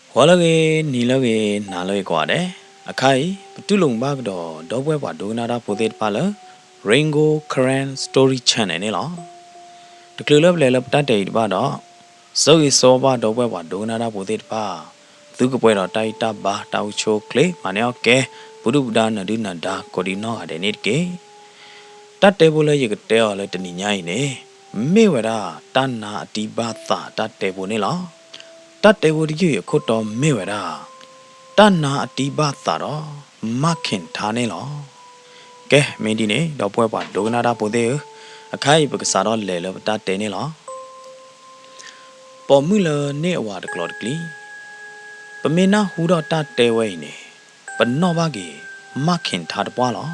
ဂီၤလၢအဂ့ၤ, နံၤလၢအဂ့ၤ, နၤလၢအဂ့ၤကိးဂၤဒဲး, အခါအံၤ ပတူၢ်လိာ်မုာ်ဘၣ်ကဒီး ဒီပုၢ်ဝဲၢ်ပှၤဒိကနၣ်တၢ်ဖိသ့ၣ်တဖၣ်လၢ Rain Gold Karen Story Channel န့ၣ်လီၤ. တချုးလၢပလဲၤလၢပတၢ်တဲအံၤတဖၣ်ဒီး ဆၢဂ့ၤဆၢဝါဘၣ်ဒီပုၢ်ဝဲၢ်ပှၤဒိကနၣ်တၢ်ဖိသ့ၣ်တဖၣ်, သုကပှဲၤဒီးတၢ်ဂံၢ်တၢ်ဘါ တၢ်အိၣ်ဆူၣ်အိၣ်ချ့ မၤန့ၢ်အီၣ်ကဲ ပဒုၣ်ပဒါနၢၤဒုၣ်နၢၤဒါ ကိးဒံနီၢ်ဂၤဒဲးန့ၣ်တက့ၢ်. တၢ်တဲဖိလၢယကတဲအီၤလၢတနံၤညါအံၤန့ၣ် မ့ၢ်ဝဲဒၣ်တၢ်နါအတံၢ်ဘၣ်သးတၢ်တဲဖိန့ၣ်လီၤ. တၢ်တဲဖိတယုၢ်အံၤအခိၣ်တီမ့ၢ်ဝဲဒၣ် တၢ်နါအတံၢ်ဘၣ်သးဒီး မၣ်ခ့ၣ်ထါန့ၣ်လီၤ. ကဲ မ့ၢ်ဒ်န့ၣ် ဒီပုၢ်ဝဲၢ်ပှၤဒိကနၣ်တၢ်ဖိသ့ၣ်ဧၢ, အခါအံၤပကစးထီၣ်လဲၤလၢပတၢ်တဲန့ၣ်လီၤ. ပိာ်မုၣ်လၢန့ၢ်အဝၤတကျိၤတကျံ, ပမ့ၢ်နၢ်ဟူထီၣ်တၢ်တဲဝဲအံၤန့ၣ် ပနီၣ်ဘၣ်က့ၤ မၣ်ခ့ၣ်ထါတပှၢ်လီၤ.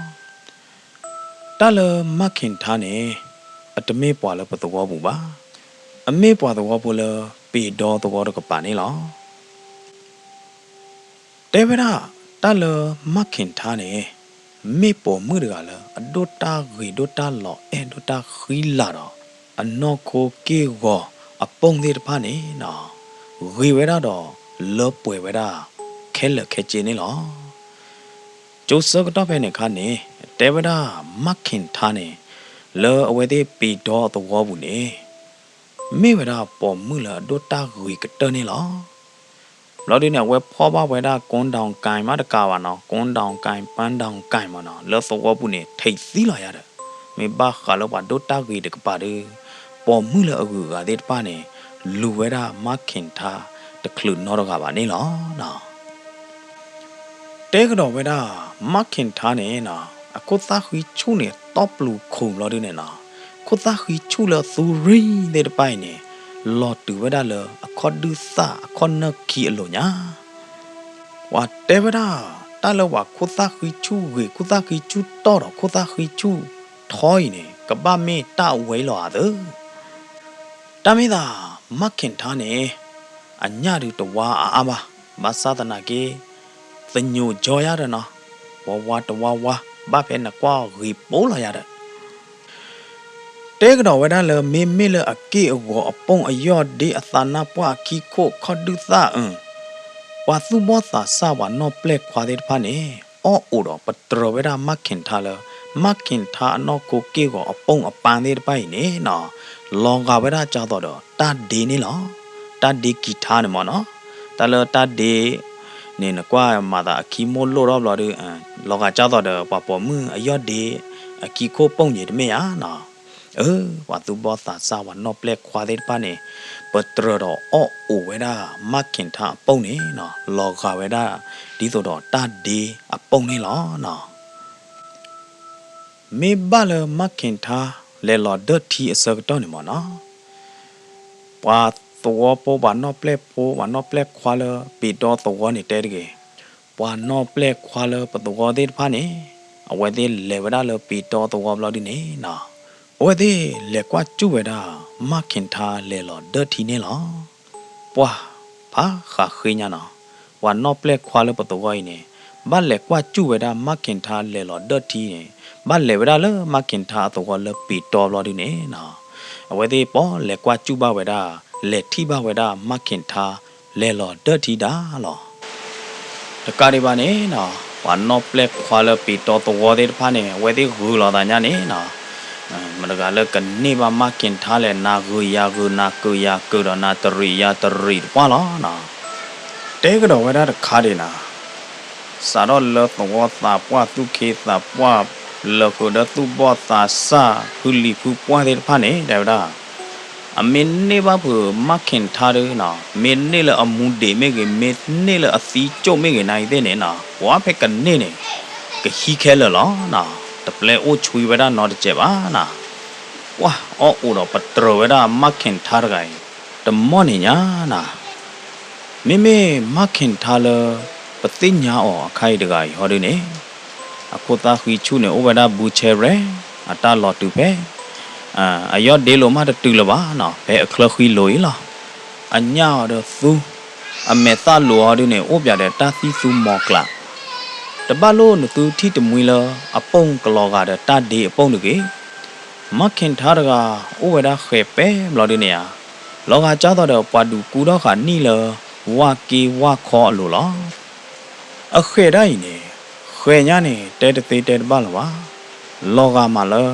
တၢ်လၢမၣ်ခ့ၣ်ထါန့ၣ် အတမ့ၢ်ပှၤလၢပသဝီပူၤဘၣ်. အမ့ၢ်ပှၤသဝီဖိလၢပ့ၤဒီသဝီတကပၤန့ၣ်လီၤ. တဲဝဲဒၣ် တၢ်လၢမၣ်ခ့ၣ်ထါန့ၣ် မ့ၢ်ပိာ်မုၣ်တဂၤလၢအဒိၣ်တၢ်ဂ့ၤဒိၣ်တၢ်လီၤအဲၣ်ဒိၣ်တၢ်ဃံလၤဒီး အနီၢ်ခိက့ၢ်ဂီၤအပိၢ်သ့ၣ်တဖၣ်န့ၣ်နီၤ ဂ့ၤဝဲဒၣ်ဒီးလၢပှဲၤဝဲဒၣ်ခဲလၢာ်ခဲဆ့န့ၣ်လီၤ. ကၠိဆၢကတီၢ်ဖဲန့ၣ်အခါန့ၣ် တဲဝဲဒၣ်မၣ်ခ့ၣ်ထါန့ၣ် လၢအဝဲသ့ၣ်ပ့ၤဒီသဝီပူၤန့ၣ် မ့ၢ်ဝဲဒၣ်ပိာ်မုၣ်လၢအဒိၣ်တၢ်ဂ့ၤကတၢၢ်န့ၣ်လီၤ. ဘျီဒုန့ၣ် အဝဲဖီၣ်ဘၣ်ဝဲဒၣ် ကိဒၣ်ကၠဲ မ့တကးဘၣ်နီၤ, ကိဒၣ်ကၠဲ ပၢဒၣ်ကၠဲမ့နီၤ, လၢသဝီပူၤန့ၣ် ထံးသံလီၤယၤဒီး မ့ၢ်ဘၣ်ဃးလၢပှၤဒိၣ်တၢ်ဂ့ၤတကပၤဒီး ပိာ်မုၣ်လၢအဂုၤအဂၤသ့ၣ်တဖၣ်န့ၣ် လူၤဝဲဒၣ်မၣ်ခ့ၣ်ထါတချုးနီတဂၤဘၣ်န့ၣ်လီၤ. တဲကဒီးဝဲဒၣ် မၣ်ခ့ၣ်ထါန့ၣ်နီၤ အခိၣ်သၣ်ဃံဆူၣ်န့ၣ် တီပျူၤခိၣ်ဘျီဒုန့ၣ်နီၤ, ခိၣ်သၣ်ဃံဆူၣ်လၢအသူရံသ့ၣ်တဖၣ်အံၤန့ၣ် လီၤတုၤဝဲဒၣ်လၢအခီၣ်ဒုၣ်သၣ်အခီၣ်နၢၢ်ခံအလိၤညါ ပှၤတဲဝဲဒၣ် တၢ်လၢပှၤခိၣ်သၣ်ဃံဆူၣ်ဂ့ၤ ခိၣ်သၣ်ဃံဆူၣ်တီၢ်ဒီးခိၣ်သၣ်ဃံဆူၣ်ထီအံၤန့ၣ် ကဘၣ်မ့ၢ်တၢ်ဝဲလီၤဧါသၢ. တၢ်မ့ၢ်သး မၣ်ခ့ၣ်ထါန့ၣ် အညၣ်ဒုးတဝါအါအါဘၣ်, ဘၣ်ဆၣ်သနာ်က့ သညိးကၠီယါဒီးနီၤ, ဝါဝါတဝါဝါ ဘၣ်ဖဲနကွၢ်ဂ့ၤပိလီၤယါဒီး တဲကဒီးဝဲဒၣ်လၢ မ့မ့ၢ်လၢအက့ၢ်အဂီၤအပိၢ်အယီၢ်ဒ့အသးနါပှၢ်အခံခိၣ်ခီၣ်ဒုၣ်သၣ်အၢ, ပှၤသူၣ်ဘီၣ်သးစၢ်ပှၤနီၣ်ပျဲၢ်ခွါသ့ၣ်တဖၣ်န့ၣ် အီၣ်အိၣ်ဒီးပတြၢၤဝဲဒၣ်မၣ်ခ့ၣ်ထါလၢ မၣ်ခ့ၣ်ထါအနီၢ်ခိက့ၢ်ဂီၤအပိၢ်အပၢ်သ့ၣ်တဖၣ်အံၤန့ၣ်နီၤ, လီၤဂာ်ဝဲဒၣ်ကၢ်သိးဒီးတၢ်ဒ့န့ၣ်လီၤ. တၢ်ဒ့ကံၤထါန့ၣ်မ့ၢ်နီၤ, တၢ်လၢတၢ်ဒ့ န့ၣ်နကွၢ်မၤသးအခံမိၢ်လိၣ်ထီၣ်ဘျီဒီး လီၤဂာ်ကၢ်သိးဒီးပှၤပိာ်မုၣ်အယီၢ်ဒ့အခံခိၣ်ပိၢ်န့ၣ်တမ့ၢ်ဧါနီၤ. အၢ ပှၤသူၣ်ဘီၣ်သးစၢ်ပှၤနီၣ်ပျဲၢ်ခွါသ့ၣ်တဖၣ်န့ၣ် ပတြၢၤဒီးအီၣ်အိၣ်ဝဲဒၣ်မၣ်ခ့ၣ်ထါအပိၢ်န့ၣ်နီၤ, လီၤဂာ်ဝဲဒၣ်ဒ်သိးဒီးတၢ်ဒ့အပိၢ်န့ၣ်လီၤနီၤ. မ့ၢ်ဘၣ်လၢမၣ်ခ့ၣ်ထါလဲၤလီၤဒၢၣ်ထံအဆၢကတီၢ်န့ၣ်မ့ၢ်နီၤ, ပှၤသဝီဖိ ပှၤနီၣ်ပျဲၢ်ဖိ ပှၤနီၣ်ပျဲၢ်ခွါလၢပ့ၤဒီသဝီန့ၣ်တဲတဂ့ၤ, ပှၤနီၣ်ပျဲၢ်ခွါလၢပသဝီသ့ၣ်တဖၣ်န့ၣ် အဝဲသ့ၣ်လဲၤဝဲဒၣ်လၢပ့ၤဒီသဝီဘျီဒုန့ၣ်နီၤ, အဝဲသ့ၣ်လဲၤကွၢ်စူၣ်ဝဲဒၣ် မၣ်ခ့ၣ်ထါလဲၤလီၤဒၢၣ်ထံန့ၣ်လီၤ. ပှၢ် ဖးဃးဃ့ညါနီၤ, ပှၤနီၣ်ပျဲၢ်ခွါလၢပသဝီအံၤန့ၣ် ဘၣ်လဲၤကွၢ်စူၣ်ဝဲဒၣ်မၣ်ခ့ၣ်ထါလဲၤလီၤဒၢၣ်ထံန့ၣ်, ဘၣ်လဲၤဝဲဒၣ်လၢမၣ်ခ့ၣ်ထါအသဝီလၢပ့ၤတီဘျီဒုန့ၣ်နီၤ, အဝဲသ့ၣ်ပိာ်လဲၤကွၢ်စူၣ်ဘၣ်ဝဲဒၣ် လဲၤထံၣ်ဘၣ်ဝဲဒၣ်မၣ်ခ့ၣ်ထါလဲၤလီၤဒၢၣ်ထံဒၣ်လီၤ. တကးဒံးဘၣ်န့ၣ်နီၤ, ပှၤနီၣ်ပျဲၢ်ခွါလၢပ့ၤတီသဝီသ့ၣ်တဖၣ်န့ၣ် အဝဲသ့ၣ်ဂုာ်လီၤသးညါန့ၣ်နီၤ, မတၤတဂၤလၢကန့ၢ်ဘၣ်မၣ်ခ့ၣ်ထါလဲၣ် နၤဂုာ်ယၤဂုာ် နၤကုာ်ယၤကုာ်ဒီးနၤတရံးယၤတရံးတပှၢ်လီၤနီၤ. တဲကဒီးဝဲဒၣ်တခါဒံးနီၤ, စးထီၣ်လၢသဝီသးပှၢ်သူၣ်ခ့သးပှၢ် လၢာ်ဃုာ်ဒီးသူၣ်ဘီၣ်သးစၢ် ဖုလံၤဖုပှၢ်သ့ၣ်တဖၣ်န့ၣ် တဲဝဲဒၣ် အမ့ၢ်န့ၢ်ဘၣ်ဖုးမၣ်ခ့ၣ်ထါဒီးနီၤ, မ့ၢ်န့ၢ်လၢအမူဒံးမ့ၢ်ဂ့ၤ မ့ၢ်န့ၢ်လၢအသံကၠိၣ်မ့ၢ်ဂ့ၤ နာ်သက့န့ၣ်နီၤ, ပှၤဖဲကန့ၢ်န့ၣ် ကဟံးခဲလၢာ်လီၤနီၤ, တပျဲအိၣ်ဆွံဝဲဒၣ်နီတစဲးဘၣ်နီၤ. ပှၤအီၣ်အိၣ်ဒီးပတြၢၤဝဲဒၣ်မၣ်ခ့ၣ်ထါတဂၤအံၤ တမီၢ်န့ၣ်ညါနီၤ. မ့မ့ၢ်မၣ်ခ့ၣ်ထါလၢ ပသ့ၣ်ညါအီၤအခါအံၤတဂၤအံၤဟီဒုန့ၣ်, အခိၣ်သၣ်ဃံဆူၣ်န့ၣ် အိၣ်ဝဲဒၣ်ဘုဆဲရဲ, အတၢ်လီၤတုၤဖဲ အယီၢ်ဒ့လိာ်မးတတုၤလၢၤဘၣ်နီၤ, ဖဲအချၢဃံလိၤအံၤလီၤ. အညၣ်အီၤဒီးသူ, အမဲာ်သၣ်လိၤအီၤဒုန့ၣ် အိၣ်ပၠးဒီးတၢ်သံၣ်သူမီၤကျး, တဘၣ်လိၣ်နသုထံၣ်တမှံလၢ အပိၢ်ကလီၤဂာ်ဒီးတၢ်ဒ့အပိၢ်တဂ့ၤ. မၣ်ခ့ၣ်ထါတဂၤ အိၣ်ဝဲဒၣ်ဃဲၤပဲဘျီဒုန့ၣ်ဧါ, လီၤဂာ်ကၢ်သိးဒီးပှၤဒုးကူထီၣ်ဃာ်နံၣ်လၢ ဝၣ်က့ဝၣ်ခီအလိၤလီၤ. အဃဲၤဒၣ်အံၤန့ၣ် ဃဲၤညါန့ၣ် တဲတသ့တဲတဘၣ်လၢၤဘၣ်, လီၤဂာ်မးလၢ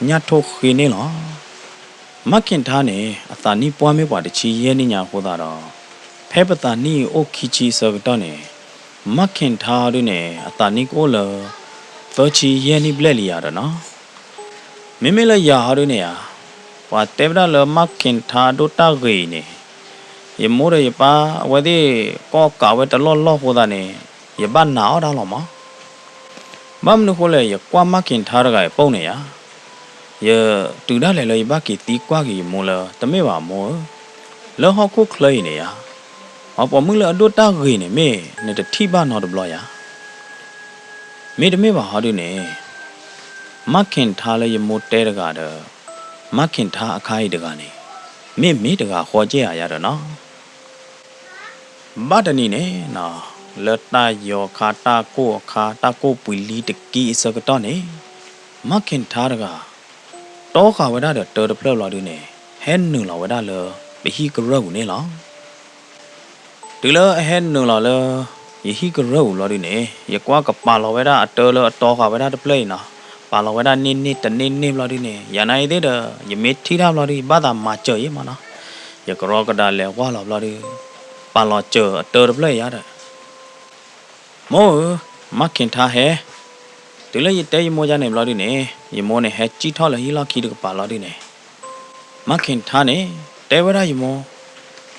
ညၣ်ထိၣ်ဃ့န့ၣ်လီၤ. မၣ်ခ့ၣ်ထါန့ၣ် အသးနံၣ်ပှၢ်မ့ၢ်ပှၤတဆံယဲၢ်နံၣ်ညါအဃိသတးဒီး ဖဲပသးနံၣ်အိၣ်ခံဆံအဆၢကတီၢ်န့ၣ် မၣ်ခ့ၣ်ထါဒုန့ၣ် အသးနံၣ်ကအိၣ်လၢ သၢဆံယဲၢ်နံၣ်ဘျဲၣ်လံယၤဒီးနီၤ. မ့မ့ၢ်လၢယၤဟီဒုန့ၣ်ဧါ, ပှၤတဲဝဲဒၣ်လၢမၣ်ခ့ၣ်ထါအဒိၣ်တၢ်ဂ့ၤအံၤန့ၣ် ယမိၢ်ဒီးယပၢ် အဝဲသ့ၣ်ကီၢ်ကးဝဲတလီၢ်လီၢ်အဃိသတးန့ၣ် ယဘၣ်နာ်အီၣ်တၢ်လီၤမး. ဘၣ်မနုၤအဃိလဲၣ် ယကွၢ်မၣ်ခ့ၣ်ထါတဂၤအံၤအပိၢ်န့ၣ်ဧါ, ယတုၤဒၣ်လဲာ်လၢယဘၣ်က့ၤသံကွၢ်က့ၤယမိၢ်လၢ တမ့ၢ်ဘၣ်မိၢ်ဧၢ, လၢဟီၣ်ခိၣ်ချၢအံၤန့ၣ်ဧါ, ပှၤပိာ်မုၣ်လၢအဒိၣ်တၢ်ဂ့ၤန့ၣ်မ့ၢ်နတထံၣ်ဘၣ်နီတဘျီဧါ. မ့တမ့ၢ်ဘၣ်ဟီဒုန့ၣ် မၣ်ခ့ၣ်ထါလၢယမိၢ်တဲတဂၤဒီး မၣ်ခ့ၣ်ထါအခါအံၤတဂၤန့ၣ် မ့ၢ်မ့ၢ်တဂၤဃီကဲဧါယၤဒီးနီၤ. ဘၣ်တနံၤန့ၣ်နီၤ, လၢတၢ်ယီၤခါ တၢ်ကိၢ်အခါ တၢ်ကိၢ်ပှံၤလံတကံအဆၢကတီၢ်န့ၣ် မၣ်ခ့ၣ်ထါတဂၤ တီဃာ်ဝဲဒၣ်ဒီးတၢတဖျၢၣ်ဘျီဒုန့ၣ် ဟဲနုာ်လီၤဝဲဒၣ်လၢပဟံၣ်ကရၢၢ်ပူၤန့ၣ်လီၤ. တုၤလၢအဟဲနုာ်လီၤလၢ ယဟံၣ်ကရၢၢ်ပူၤဘျီဒုန့ၣ် ယကွၢ်ကပာ်လီၤဝဲဒၣ်အတၢလၢအတီဃာ်ဝဲဒၣ်တဖျၢၣ်အံၤနီၤ, ပာ်လီၤဝဲဒၣ်န့ၢ်န့ၢ်တန့ၢ်န့ၢ်ဘျီဒုန့ၣ် ယၤနာ်အံၤသ့ၣ်ဒီး ယမ့ၢ်ထံၣ်တၢ်ဘျီဒု ယဘၣ်သးမၤစၢၤယဲမးနီၤ. ယကရီကဒးလဲၤဝၢ်လီၤဘျီဒု ပာ်လီၤစၢၤအတၢတဖျၢၣ်အံၤယၤဒီး မိၢ်ဧၢ, မၣ်ခ့ၣ်ထါဟဲ, တုၤလၢယတဲယမိၢ်ယါန့ၣ်ဘျီဒုန့ၣ် ယမိၢ်န့ၣ် ဟဲစံၣ်ထီၣ်လၢဟံၣ်လီၢ်ခံတကပၤလီၤဒုန့ၣ် မၣ်ခ့ၣ်ထါန့ၣ် တဲဝဲဒၣ်ယမိၢ်,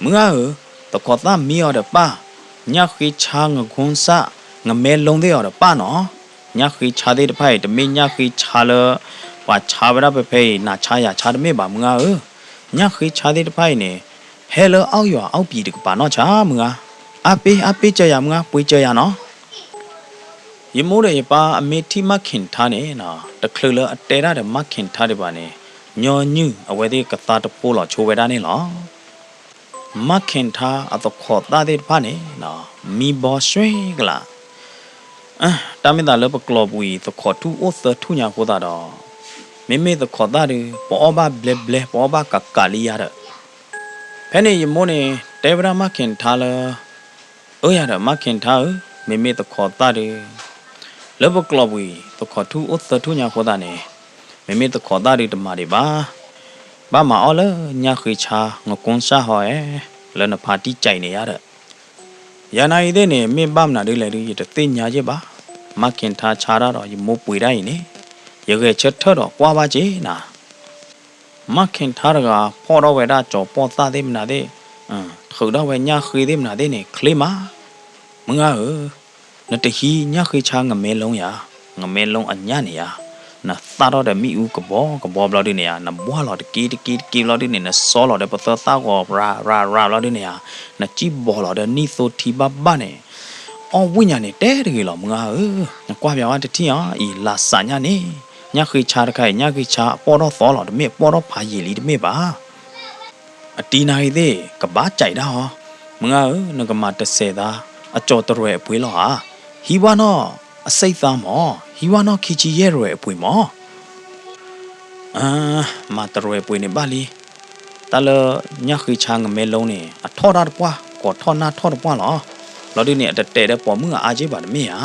မုၢ်ဂၤဧၢ, သခိးသၣ်မံအီၤဒီးပၢ်, ညၣ်ဃ့ဆါ ငကွမ်းစၢ် ငမဲလုံးသ့ၣ်အီၤဒီးပၢ်နီၤ, ညၣ်ဃ့ဆါသ့ၣ်တဖၣ်အံၤ တမ့ၢ်ညၣ်ဃ့ဆါလၢ ပှၤဆါဝဲဒၣ်ဖဲဖဲအံၤ နၤဆါယၤဆါတမ့ၢ်ဘၣ် မုၢ်ဂၤဧၢ, ညၣ်ဃ့ဆါသ့ၣ်တဖၣ်အံၤန့ၣ် ဟဲလၢအီၣ်ယွၤအီၣ်ပံၤတကပၤနီၢ်ဆါ မုၢ်ဂၤ, အါပ့အါပ့ကၢယၤ မုၢ်ဂၤ ပှ့ၤကၢယၤနီၤ. ယမိၢ်ဒီးယပၢ်အမ့ၢ်ထံၣ်မၣ်ခ့ၣ်ထါန့ၣ် တချုးလၢအတဲဒၣ်ဒီးမၣ်ခ့ၣ်ထါဒံးဘၣ်န့ၣ် ညီနုၢ်အဝဲသ့ၣ်ကသါတဖိလီၤဆိဝဲဒၣ်န့ၣ်လီၤ. မၣ်ခ့ၣ်ထါအသခိးသၣ်သ့ၣ်တဖၣ်န့ၣ် မံဘီဆွ့ကလး, တၢ်မ့ၢ်သးလၢပကျိာ်ပူၤအံၤ သခိးထူၣ်အိၣ်သၢထူၣ်ညါအဃိသတးဒီး မ့မ့ၢ်သခိးသၣ်ဒုး ပအီၣ်ဘၣ်ဘျဲဘျဲ ပအီၣ်ဘၣ်ကးကးလံယါဒီး ဖဲန့ၣ်ယမိၢ်န့ၣ် တဲဝဲဒၣ်မၣ်ခ့ၣ်ထါလၢ အၢယၤဒီး မၣ်ခ့ၣ်ထါဧၢ, မ့မ့ၢ်သခိးသၣ်ဒုး လၢပကျိာ်ပူၤအံၤ သခိးထူၣ်အိၣ်သၢထူၣ်ညါအဃိသတးန့ၣ် မ့မ့ၢ်သခိးသၣ်ဒုးတမၤဒံးဘၣ်, ဘၣ်မၤအီၣ်လၢညၣ်ဃ့ဆါ ငကွမ်းစၢ်ဟီဧဲ, လၢနဖါတံၢ်ကဲးန့ၣ်ယါဒီး ယၤနာ်အံၤသ့ၣ်န့ၣ် မ့ၢ်ဘၣ်မနုၤဒ်လဲၣ်ဒုး ယတသ့ၣ်ညါယဲၢ်ဘၣ်, မၣ်ခ့ၣ်ထါဆါတၢ်ဒီး ယမိၢ်ပှ့ၤဒၣ်အံၤန့ၣ် ယဂဲၤဆၢထၢၣ်ဒီးကွၢ်ဘၣ်က့ၤနၤ မၣ်ခ့ၣ်ထါတဂၤ ဖီၣ်ထီၣ်ဝဲဒၣ်ကၠီၤပီၣ်သၣ်သ့ၣ်မနုၤသ့ၣ်, ထုးထီၣ်ဝဲညၣ်ဃ့သ့ၣ်မနုၤသ့ၣ်န့ၣ် ချ့မး, မုၢ်ဂၤဧၢ, နတဟံးညၣ်ဃ့ဆါ ငမဲလုံးဧါ, ငမဲလုံးအညၣ်န့ၣ်ဧါ, နသၣ်ထီၣ်ဒီးမ့ၣ်အူကဘီကဘီဘျီဒုးန့ၣ်ဧါ, နဘှၢ်လီၤတက့တက့တက့ဘျီဒုးန့ၣ် နစီလီၤဒီးပသၢသၣ်ဂီၤရၤရၤရၤဘျီဒုးန့ၣ်ဧါ, နစံၣ်ဘီလီၤဒီးနံၣ်သိထံဘၣ်ဘၣ်န့ၣ် အီၣ်ဝံၣ်ညါန့ၣ် တဲတဂ့ၤလီၤ မုၢ်ဂၤဧၢ, နကွၢ်ပျးဝဲတထံၣ်အီၤ အံၤလၢစးညါန့ၣ်, ညၣ်ဃ့ဆါတခါအံၤ ညၣ်ဃ့ဆါအပီၣ်ထီၣ်သီလီၤ တမ့ၢ်အပီၣ်ထီၣ်ဖးယံာ်လံတမ့ၢ်ဘၣ် အတံၤနာ်ဂ့ၤသ့ၣ် ကဘၣ်ကဲးဒၣ်အီၤ, မုၢ်ဂၤဧၢ နကမၤတစဲးသး အကၠီၤတရဲၣ်အပှ့ၤလီၤဧါ, ဟံးဝဲနီၢ်အစဲးသးမၢ်, ဟံးဝဲနီၢ်ခံဆံယဲၢ်ရဲၣ်အပှ့ၤမၢ် မၤတရဲၣ်ပှ့ၤန့ၣ်ဘၣ်လံ, တၢ်လၢညၣ်ဃ့ဆါငမဲလုံးန့ၣ် အထီၣ်တၢ်တပှၢ် ကိးထီၣ်နၢ်ထီၣ်တပှၢ်လီၤ, လီၤဒုးန့ၣ် အတတဲာ်ဒီးပိာ်မုၣ်အအါက့ဘၣ်တမ့ၢ်ဧါ,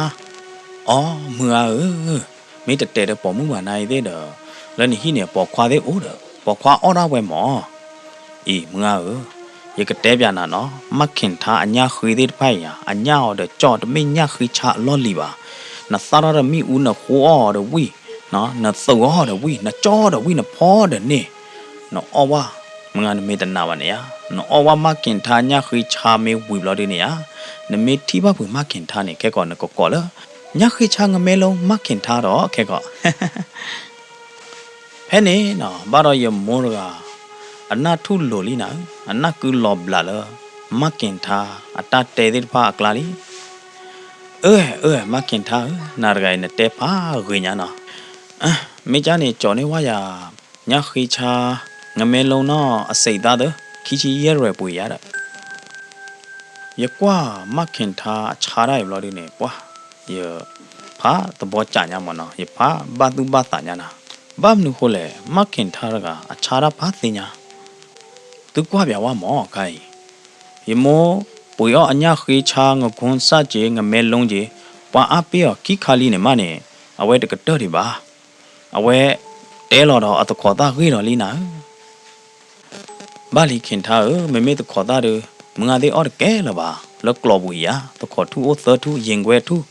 အီ မုၢ်ဂၤဧၢ မ့ၢ်တတဲာ်ဒီးပိာ်မုၣ်ဘၣ်နာ်ဂ့ၤသ့ၣ်ဒီး လၢနဟံၣ်န့ၣ် ပိာ်ခွါသ့ၣ်အိၣ်ဒီး ပိာ်ခွါအီၣ်ဒၣ်ဝဲမၢ် အံၤ မုၢ်ဂၤဧၢ, ယကတဲပျးနၤနီၤ, မၣ်ခ့ၣ်ထါအညၣ်ဃ့သ့ၣ်တဖၣ်အံၤဧါ, အညၣ်အီၤဒီးကၠီၣ်တမ့ၢ်ညၣ်ဃ့ဆါအလီၢ်လံၤဘၣ်, နသၣ်ထီၣ်ဒီးမ့ၣ်အူ နဃိအီၣ်အီၤဒီးဝံၣ်, နသုးအီၣ်ဒီးဝံၣ် နကၠီၣ်ဒီးဝံၣ် နဖီဒီးန့ၢ်, နအီၣ်ဝဲ, မုၢ်ဂၤ နမ့ၢ်တနာ်ဘၣ်န့ၣ်ဧါ, နအီၣ်ဝဲမၣ်ခ့ၣ်ထါညၣ်ဃ့ဆါမ့ၢ်ဝံၤဘျီဒုးန့ၣ်ဧါ, နမ့ၢ်ထံၣ်ဘၣ်ဖုးမၣ်ခ့ၣ်ထါန့ၣ် ခဲကီးနကကိးလၢ ညၣ်ဃ့ဆါငမဲလုံး မၣ်ခ့ၣ်ထါဒီး ခဲကီး ဖဲန့ၣ်နီၤ ဘၣ်ဒီးယမိၢ်တဂၤ အနၢ်ထူၣ်လိၤလံနၤ, အနၢ်ကုလီၤဘျးလၢ မၣ်ခ့ၣ်ထါအတၢ်တဲသ့ၣ်တဖၣ်အကျါလံ, အၢ အၢ မၣ်ခ့ၣ်ထါဧၢ, နၤတဂၤအံၤနတဲဖးဂ့ၤညါနီၤ, မ့ၢ်ကၢ်န့ၣ် ကၠီၤန့ၢ်ဝဲယၤ ညၣ်ဃ့ဆါ ငမဲလုံးနီၢ်အစဲးသးသၢ ခံဆံယဲၢ်ရဲၣ်ပှ့ၤယါဒီး ယကွၢ်မၣ်ခ့ၣ်ထါအဆါတၢ်အံၤဘျီဒုးန့ၣ် ပှၢ် ယဖးသဘီကးညါမၢ်နီၤ, ယဖးဘၣ်သူၣ်ဘၣ်သးညါနၤ, ဘၣ်မနုၤဃိလဲၣ် မၣ်ခ့ၣ်ထါတဂၤ အဆါတၢ်ဖးသ့ညါ, သုကွၢ်ပျးဝဲမၢ်ခါအံၤ, ယမိၢ် ပှ့ၤအီၣ်အညၣ်ဃ့ဆါ ငကွမ်းစၢ်က့ ငမဲလူက့ ပှၤအါပ့ၢ်အီၤခံခါလံန့ၣ်မးန့ၣ် အဝဲတကတၢၢ်ဒံးဘၣ်. အဝဲတဲလီၤဒီးအသခီၣ်သၣ်ဂ့ၢ်ဒီးလံနၤဧၢ ဘၣ်လံ ခင်ထါဧၢ, မ့မ့ၢ်သခီၣ်သၣ်ဒီး မုၢ်ဂၤသ့ၣ်အီၣ်တကဲလၢၤဘၣ်, လၢကျိးပူၤအံၤဧါ, သခီၣ်ထူၣ်အိၣ်သၢထူၣ်, ယ့ၣ်ကွဲထူၣ်,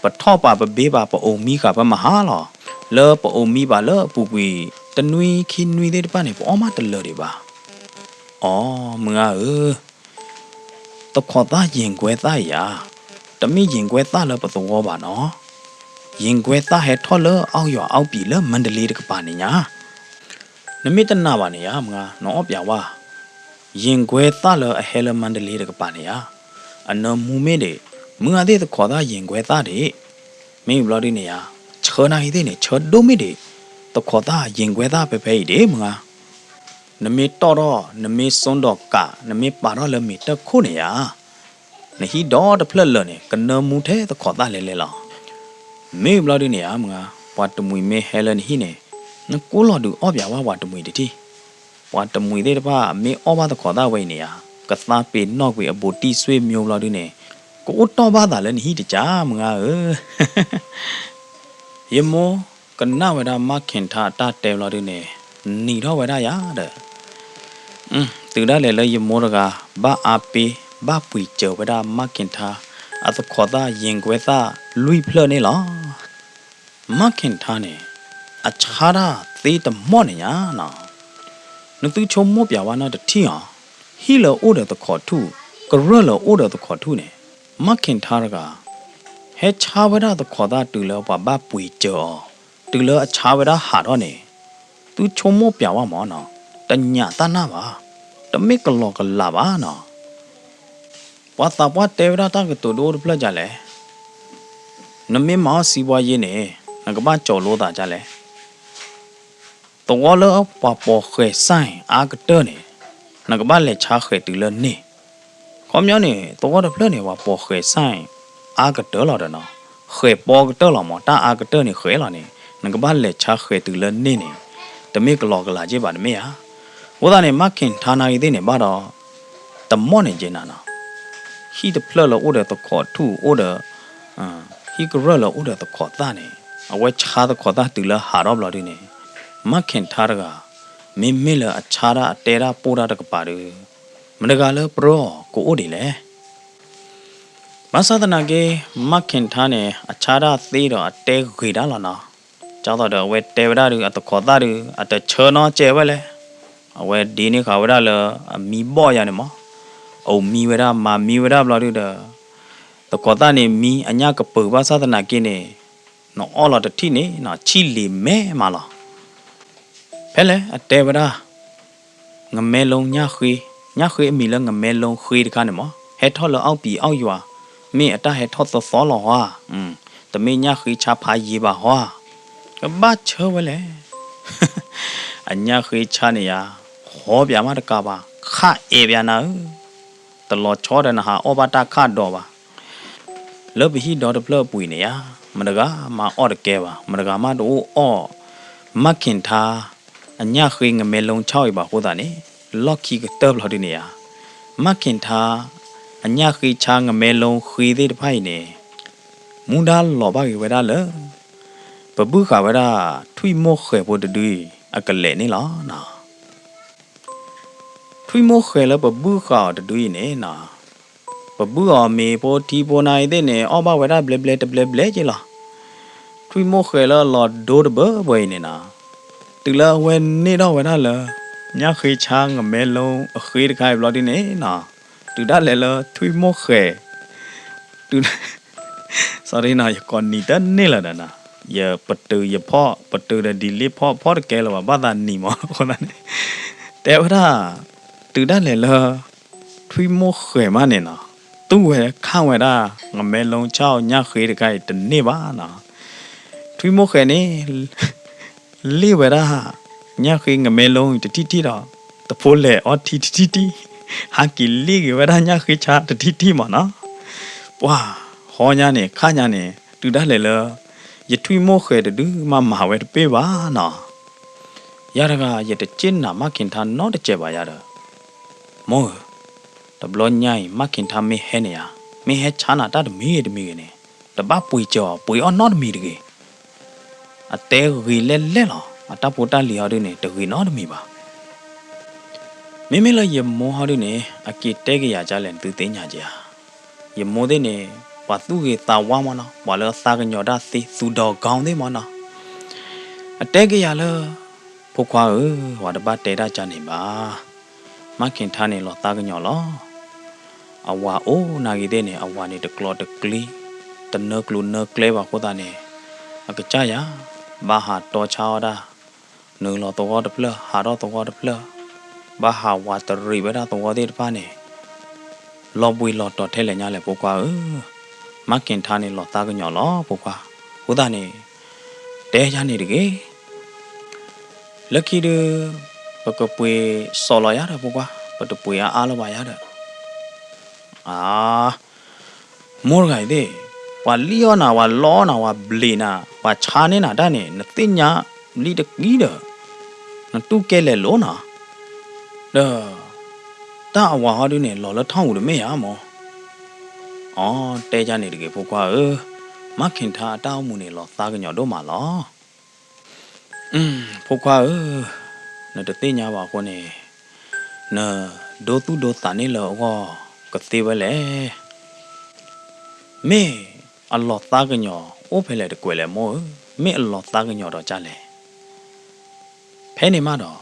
ပထီၣ်ပာ် ပဘ့ပာ် ပအိၣ်မံဃာ် ပမဟါလီၤ. လၢပအိၣ်မံဘၣ်လၢအပူၤကွံာ် တနွံခံနွံသ့ၣ်တဖၣ်န့ၣ် ပအီၣ်မးတလၢာ်ဒံးဘၣ်. အိ မုၢ်ဂၤဧၢ, သခီၣ်သၣ်ယ့ၣ်ကွဲသၣ်အံၤဧါ, တမ့ၢ်ယ့ၣ်ကွဲသၣ်လၢပသဝီဘၣ်နီၤ. ယ့ၣ်ကွဲသၣ်ဟဲထီၣ်လၢအီၣ်ယွၤအီပံၤလၢမၣ်တလ့တကပၤန့ၣ်ညါ နမ့ၢ်တနာ်ဘၣ်န့ၣ်ဧါ မုၢ်ဂၤ, နအီၣ်ပျးဝါ, ယ့ၣ်ကွဲသၣ်လၢအဟဲလၢမၣ်တလ့တကပၤန့ၣ်ဧါ, အနၢမူမ့ၢ်ဒံး, မုၢ်ဂၤသ့ၣ်သခီၣ်သၣ်ယ့ၣ်ကွဲသၣ်ဒံး, မ့ၢ်ဘျီဒုန့ၣ်ဧါ, ဆၢနာ်ဂ့ၤသ့ၣ်န့ၣ် ဆၢဒိၣ်မ့ၢ်ဒံး, သခီၣ်သၣ်ယ့ၣ်ကွဲသၣ်ဖဲဖဲအံၤဒံး မုၢ်ဂၤ, နမ့ၢ်တီၣ်ထီၣ် နမ့ၢ်စိဒီးကး နမ့ၢ်ပာ်ထီၣ်လၢမ့ၤတၢၢ်ခိၣ်န့ၣ်ဧါ နဟံၣ်ဒီတဖျၢၣ်လၢာ်န့ၣ် ကနၢမူထဲသခီၣ်သၣ်လဲၤလဲၤလီၤ. မ့ၢ်ဘျီဒုန့ၣ်ဧါ မုၢ်ဂၤ, ပှၤတမှံၤမ့ၢ်ဟဲလၢနဟံၣ်န့ၣ်, နကိးလီၤဒုးအီၣ်ပျးဝါပှၤတမှံၤတထံၣ်, ပှၤတမှံၤသ့ၣ်တဖၣ်မ့ၢ်အီၣ်ဘၣ်သခီၣ်သၣ်ဝဲအံၤန့ၣ်ဧါ, ကသါပ့ၤနီၣ်ကွံာ်အဘူးတံၢ်ဆွေမျိုးဘျီဒုန့ၣ်, ကအိၣ်တီၢ်ဘၣ်သးလၢနဟံၣ်တကး မုၢ်ဂၤဧၢ ယမိၢ်ကနၣ်ဝဲဒၣ်မၣ်ခင်ထါအတၢ်တဲဘျီဒုန့ၣ်, နံၤထီၣ်ဝဲဒၣ်ယၤဒီး, တုၤဒၣ်လဲာ်လၢယမိၢ်တဂၤ ဘၣ်အါပ့ၢ် ဘၣ်ပှံၤစၢၤဝဲဒၣ်မၣ်ခင်ထါ အသခီၣ်သၣ်ယ့ၣ်ကွဲသၣ်လွံၢ်ဖျၢၣ်န့ၣ်လီၤ. မၣ်ခင်ထါန့ၣ် အဆါတၢ်သ့တမီၢ်န့ၣ်ညါနီၤ, နသုဆိကမိၣ်ပျးဝါနီတထံၣ်ဧါ, ဟံၣ်လၢအိၣ်ဒီးသခီၣ်ထူၣ်, ကရၢၢ်လၢအိၣ်ဒီးသခီၣ်ထူၣ်န့ၣ်, မၣ်ခင်ထါတဂၤ ဟဲဆါဝဲဒၣ်သခီၣ်သၣ်တုၤလၢပှၤဘၣ်ပှ့ၤစၢၤအီၤ, တုၤလၢအဆါဝဲဒၣ်ဟးထီၣ်န့ၣ်, သုဆိကမိၣ်ပျးဝါမၢ်နီၤ, တညးတၢ်နၢ်ဘၣ်, တမ့ၢ်ကလီကလးဘၣ်နီၤ. ပှၤသးပှၢ်တဲဝဲဒၣ်တၢ်ကတိၤဒိတဖျၢၣ်ဒ်လဲၣ်, နမ့ၢ်မၤအီၣ်စံးဘှါယ့န့ၣ် နကဘၣ်ကၠီၤလိသးဒ်လဲၣ်. သဝီလၢပှၤပိာ်ဃဲၤစၢ်အါကတၢၢ်န့ၣ်, နကဘၣ်လဲၤဆါဃဲၤတုၤလၢန့ၣ်, ခီပညီန့ၣ် သဝီတဖျၢၣ်န့ၣ် ပှၤပိာ်ဃဲၤစၢ်အါကတၢၢ်လီၤဒီးနီၤ, ဃဲၤပီကတၢၢ်လီၤမၢ်, တၢ်အါကတၢၢ်န့ၣ်ဃဲၤလီၤန့ၣ်, နကဘၣ်လဲၤဆါဃဲၤတုၤလၢန့ၣ်န့ၣ်, တမ့ၢ်ကလီကလးက့ဘၣ်တမ့ၢ်ဧါ. အဃိသတးန့ၣ် မၣ်ခင်ထါနာ်ဂ့ၤသ့ၣ်န့ၣ် ဘၣ်ဒီး တမီၢ်န့ၣ်က့နၤနီၤ, ဟံၣ်တဖျၢၣ်လၢအိၣ်ဒီးသခီၣ်ထူၣ်အိၣ်ဒီး ဟံၣ်ကရၢၢ်လၢအိၣ်ဒီးသခီၣ်သၣ်န့ၣ်, အဝဲဆါသခီၣ်သၣ်တုၤလၢဟးထီၣ်ဘျီဒုန့ၣ်, မၣ်ခင်ထါတဂၤ မ့မ့ၢ်လၢအဆါတၢ်အတဲတၢ်ပိၢ်တၢ်တကပၤဒီး, မတၤတဂၤလၢပြၢအီၤကအိၣ်ဒ်လဲၣ်. ဘၣ်ဆၣ်သနာ်က့ မၣ်ခင်ထါန့ၣ် အဆါတၢ်သ့ဒီးအတဲဂ့ၤတၢ်လီၤနီၤ, ကၢ်သိးဒီးအဝဲတဲဝဲဒၣ်ဒီးအသခီၣ်သၣ်ဒီး အတဆၢနီတစဲးဝဲလဲၣ်, အဝဲဒ့န့ၢ်ဃာ်ဝဲဒၣ်လၢအမံဘီၣ်ယၤန့ၣ်မၢ်, အအိၣ်မံဝဲဒၣ်မၤမံဝဲဒၣ်ဘျီဒုဒီး, သခီၣ်သၣ်န့ၣ်မံအညၣ်ကပၢၤဘၣ်ဆၣ်သနာ်က့န့ၣ်, နအီၣ်လီၤတထံၣ်န့ၣ်နီၤ ဆံၣ်လံၤမဲမးလီၤ. ဖဲလဲၣ်အတဲဝဲဒၣ် ငမဲလူညၣ်ဃ့, ညၣ်ဃ့အမံၤလၢငမဲလူဃ့တခါန့ၣ်မၢ်, ဟဲထီၣ်လၢအီၣ်ပံၤအီၣ်ယွၤ, မ့ၢ်အတၢ်ဟဲထီၣ်သီသီလီၤဟီဧါ, တမ့ၢ်ညၣ်ဃ့ဆါဖးယံၤဘၣ်ဟီဧါ, ကဘၣ်ဆၢဝဲလဲၣ်. အညၣ်ဃ့ဆါန့ၣ်ယၤ, ဟီပၠးမးတကးဘၣ်, ခးအဲၣ်ပၠးနၤဧၢ, တလီၤဆီဒီးနဟးအီၣ်ဘၣ်တၢ်ခးဒီးဘၣ် လၢပဟံၣ်ဒီတဖျၢၣ်အပူၤအံၤန့ၣ်ဧါ, မတဂၤမၤအီၣ်တကဲဘၣ်, မတဂၤမးတအိၣ်အီၣ်, မၣ်ခင်ထါ, အညၣ်ဃ့ငမဲလူဆါအံၤဘၣ်အဃိသတးန့ၣ်, လီၢ်ခံကတၢၢ်ဘျီဒုန့ၣ်ဧါ, မၣ်ခင်ထါ, အညၣ်ဃ့ဆါငမဲလူဃ့သ့ၣ်တဖၣ်အံၤန့ၣ်, မူဒါလီၤဘၣ်က့ၤဝဲဒၣ်လၢ ပဘုၣ်ဃာ်ဝဲဒၣ် ထွံၣ်မိၢ်ဃဲၤဖိတဒုအံၤ အကလဲာ်န့ၣ်လီၤ. ထွံၣ်မိၢ်ဃဲၤလၢပဘုၣ်ဃာ်အီၤတဒုအံၤန့ၣ်နီၤ, ပဘုၣ်အီၤမ့ၤဖိထံဖိနါအံၤသ့ၣ်န့ၣ် အီၣ်ဘၣ်ဝဲဒၣ်ဘျဲဘျဲတဘျဲဘျဲက့လီၤ. ထွံၣ်မိၢ်ဃဲၤလၢအလီၤဒိတဘၢဘၢအံၤန့ၣ်နီၤ, တုၤလၢအဝဲန့ၢ်ထီၣ်ဝဲဒၣ်လၢ ညၣ်ဃ့ဆါငမဲလူအဃ့တခါအံၤဘျီဒုန့ၣ်နီၤ, တုၤဒၣ်လဲာ်လၢထွံၣ်မိၢ်ဃဲၤ တုၤ sorry နီၤ, ယကိးနံၤတန့ၢ်လၢၤဒီးနီၤ, ယပတုာ်ယဖီၣ် ပတုာ်ဒီးဒ်လ့ဖီၣ် ဖီၣ်တကဲလၢၤဘၣ် ဘၣ်သးနံၤမး အဃိသတးန့ၣ်, တဲဝဲဒၣ်, တုၤဒၣ်လဲာ်လၢ ထွံၣ်မိၢ်ဃဲၤမးန့ၣ်နီၤ, သူၣ်ဝဲခၣ်ဝဲဒၣ် ငမဲလူဆါအီၤညၣ်ဃ့တခါအံၤတန့ၢ်ဘၣ်နီၤ, ထွံၣ်မိၢ်ဃဲၤန့ၣ် လ့ၣ်ဝဲဒၣ် ညၣ်ဃ့ငမဲလူအံၤတထံၣ်ထံၣ်ဒီး တဖိလဲၣ်အီထံတထံၣ်ထံၣ်, ဟးက့ၤလ့ၣ်က့ၤဝဲဒၣ်ညၣ်ဃ့ဆါတထံၣ်ထံၣ်မးနီၤ, ပှၤ ဟီညါန့ၣ် ခါညါန့ၣ် တုၤဒၣ်လဲာ်လၢ ယထွံၣ်မိၢ်ဃဲၤတဒုမးမၤဝဲတပ့ၢ်ဘၣ်နီၤ, ယၤတဂၤ ယတစ့ၣ်နာ်မၣ်ခင်ထါနီတစဲးဘၣ်ယၤဒီး, မိၢ်ဧၢ တဘျီညါအံၤ မၣ်ခ့ၣ်ထါမ့ၢ်ဟဲန့ၣ်ဧါ, မ့ၢ်ဟဲဆါနၤတၢ်တမံၤဂ့ၤတမံၤဂ့ၤန့ၣ်, တဘၣ်ပှ့ၤစၢၤအီၤ, ပှ့ၤအီၣ်နီတမံၤတဂ့ၤ. အတဲဂ့ၤလဲၣ်လဲၣ်လီၤ. အတၢ်ဖိတၢ်လံၤဟီဒုန့ၣ် တဂ့ၤနီတမံၤဘၣ်. မ့မ့ၢ်လၢယမိၢ်ဟီဒုန့ၣ် အက့ၤတဲက့ၤယၤဒ်လဲၣ် နသုသ့ၣ်ညါက့ၤဧါ. ယမိၢ်သ့ၣ်န့ၣ် ပှၤသူၣ်ဂ့ၤသးဝါမၢ်နီၤ, ပှၤလၢသးကညီၤတၢ်သ့ သူၣ်ဒီၤဂီၤသ့ၣ်မၢ်နီၤ. အတဲက့ၤယၤလၢ ဖိခွါဧၢ, ပှၤတဘၣ်တဲတၢ်ကၢ်န့ၣ်ဘၣ်. မၣ်ခ့ၣ်ထါန့ၣ်လီၤသးကညီၤလီၤ. အဝၤအိၣ်နာ်ဂ့ၤသ့ၣ်န့ၣ် အဝၤန့ၣ်တကျိၤတကျံ, တနၢကျိၤနၢကျဲဘၣ်အဃိသတးန့ၣ်, အကစၢ်ယၤ ဘၣ်ဟးတီဆါအီၣ်တၢ်, နုာ်လီၤသဝီတဖျၢၣ် ဟးထီၣ်သဝီတဖျၢၣ်, ဘၣ်ဟးဝးတရံးဝဲဒၣ်သဝီသ့ၣ်တဖၣ်န့ၣ် လီၤဘှံးလီၤတီၤထဲလဲၣ်ညါလဲၣ် ဖိခွါဧၢ. မၣ်ခ့ၣ်ထါန့ၣ်လီၤသးကညီၤလီၤ ဖိခွါ. အဃိသတးန့ၣ် တဲယၤန့ၣ်တဂ့ၤ. လၢခံဒု ပကပှ့ၤစီလီၤယၤဒီး ဖိခွါ, ပတပှ့ၤအါအါလၢၤဘၣ်ယၤဒီး. အါ မိၢ်တဂၤအံၤသ့ၣ်, ပှၤလံၣ်အီၣ်နၤ, ပှၤလီအီၣ်နၤ, ပှၤဘျံးနၤ, ပှၤဆါန့ၢ်နၤတၢ်န့ၣ် နသ့ၣ်ညါလံတကံဒီး နတူၢ်ကဲလဲၤလိၤနီၤ. ဒီး တၢ်အဝၤဟီဒုန့ၣ် လီၤလၢထီၣ်ပူၤတမ့ၢ်ဧါမိၢ်. အီ တဲယၤန့ၣ်တဂ့ၤ ဖိခွါဧၢ, မၣ်ခ့ၣ်ထါအတၢ်အိၣ်မူန့ၣ် လီၤသးကညီၤဒိၣ်မးလီၤ. ဖိခွါဧၢ, နတသ့ၣ်ညါဘၣ်အဃိန့ၣ်, နဒိသူၣ်ဒိသးန့ၣ်လၢအဂီၢ်ကသ့ဝဲလဲၣ်. မ့ၢ်အလီၤသးကညီၤအိၣ်ဖဲလဲၣ်တကွဲးလဲၣ်မိၢ်ဧၢ, မ့ၢ်အလီၤသးကညီၤဒီးကၢ်လဲၣ်. ဖဲန့ၣ်မးဒီး,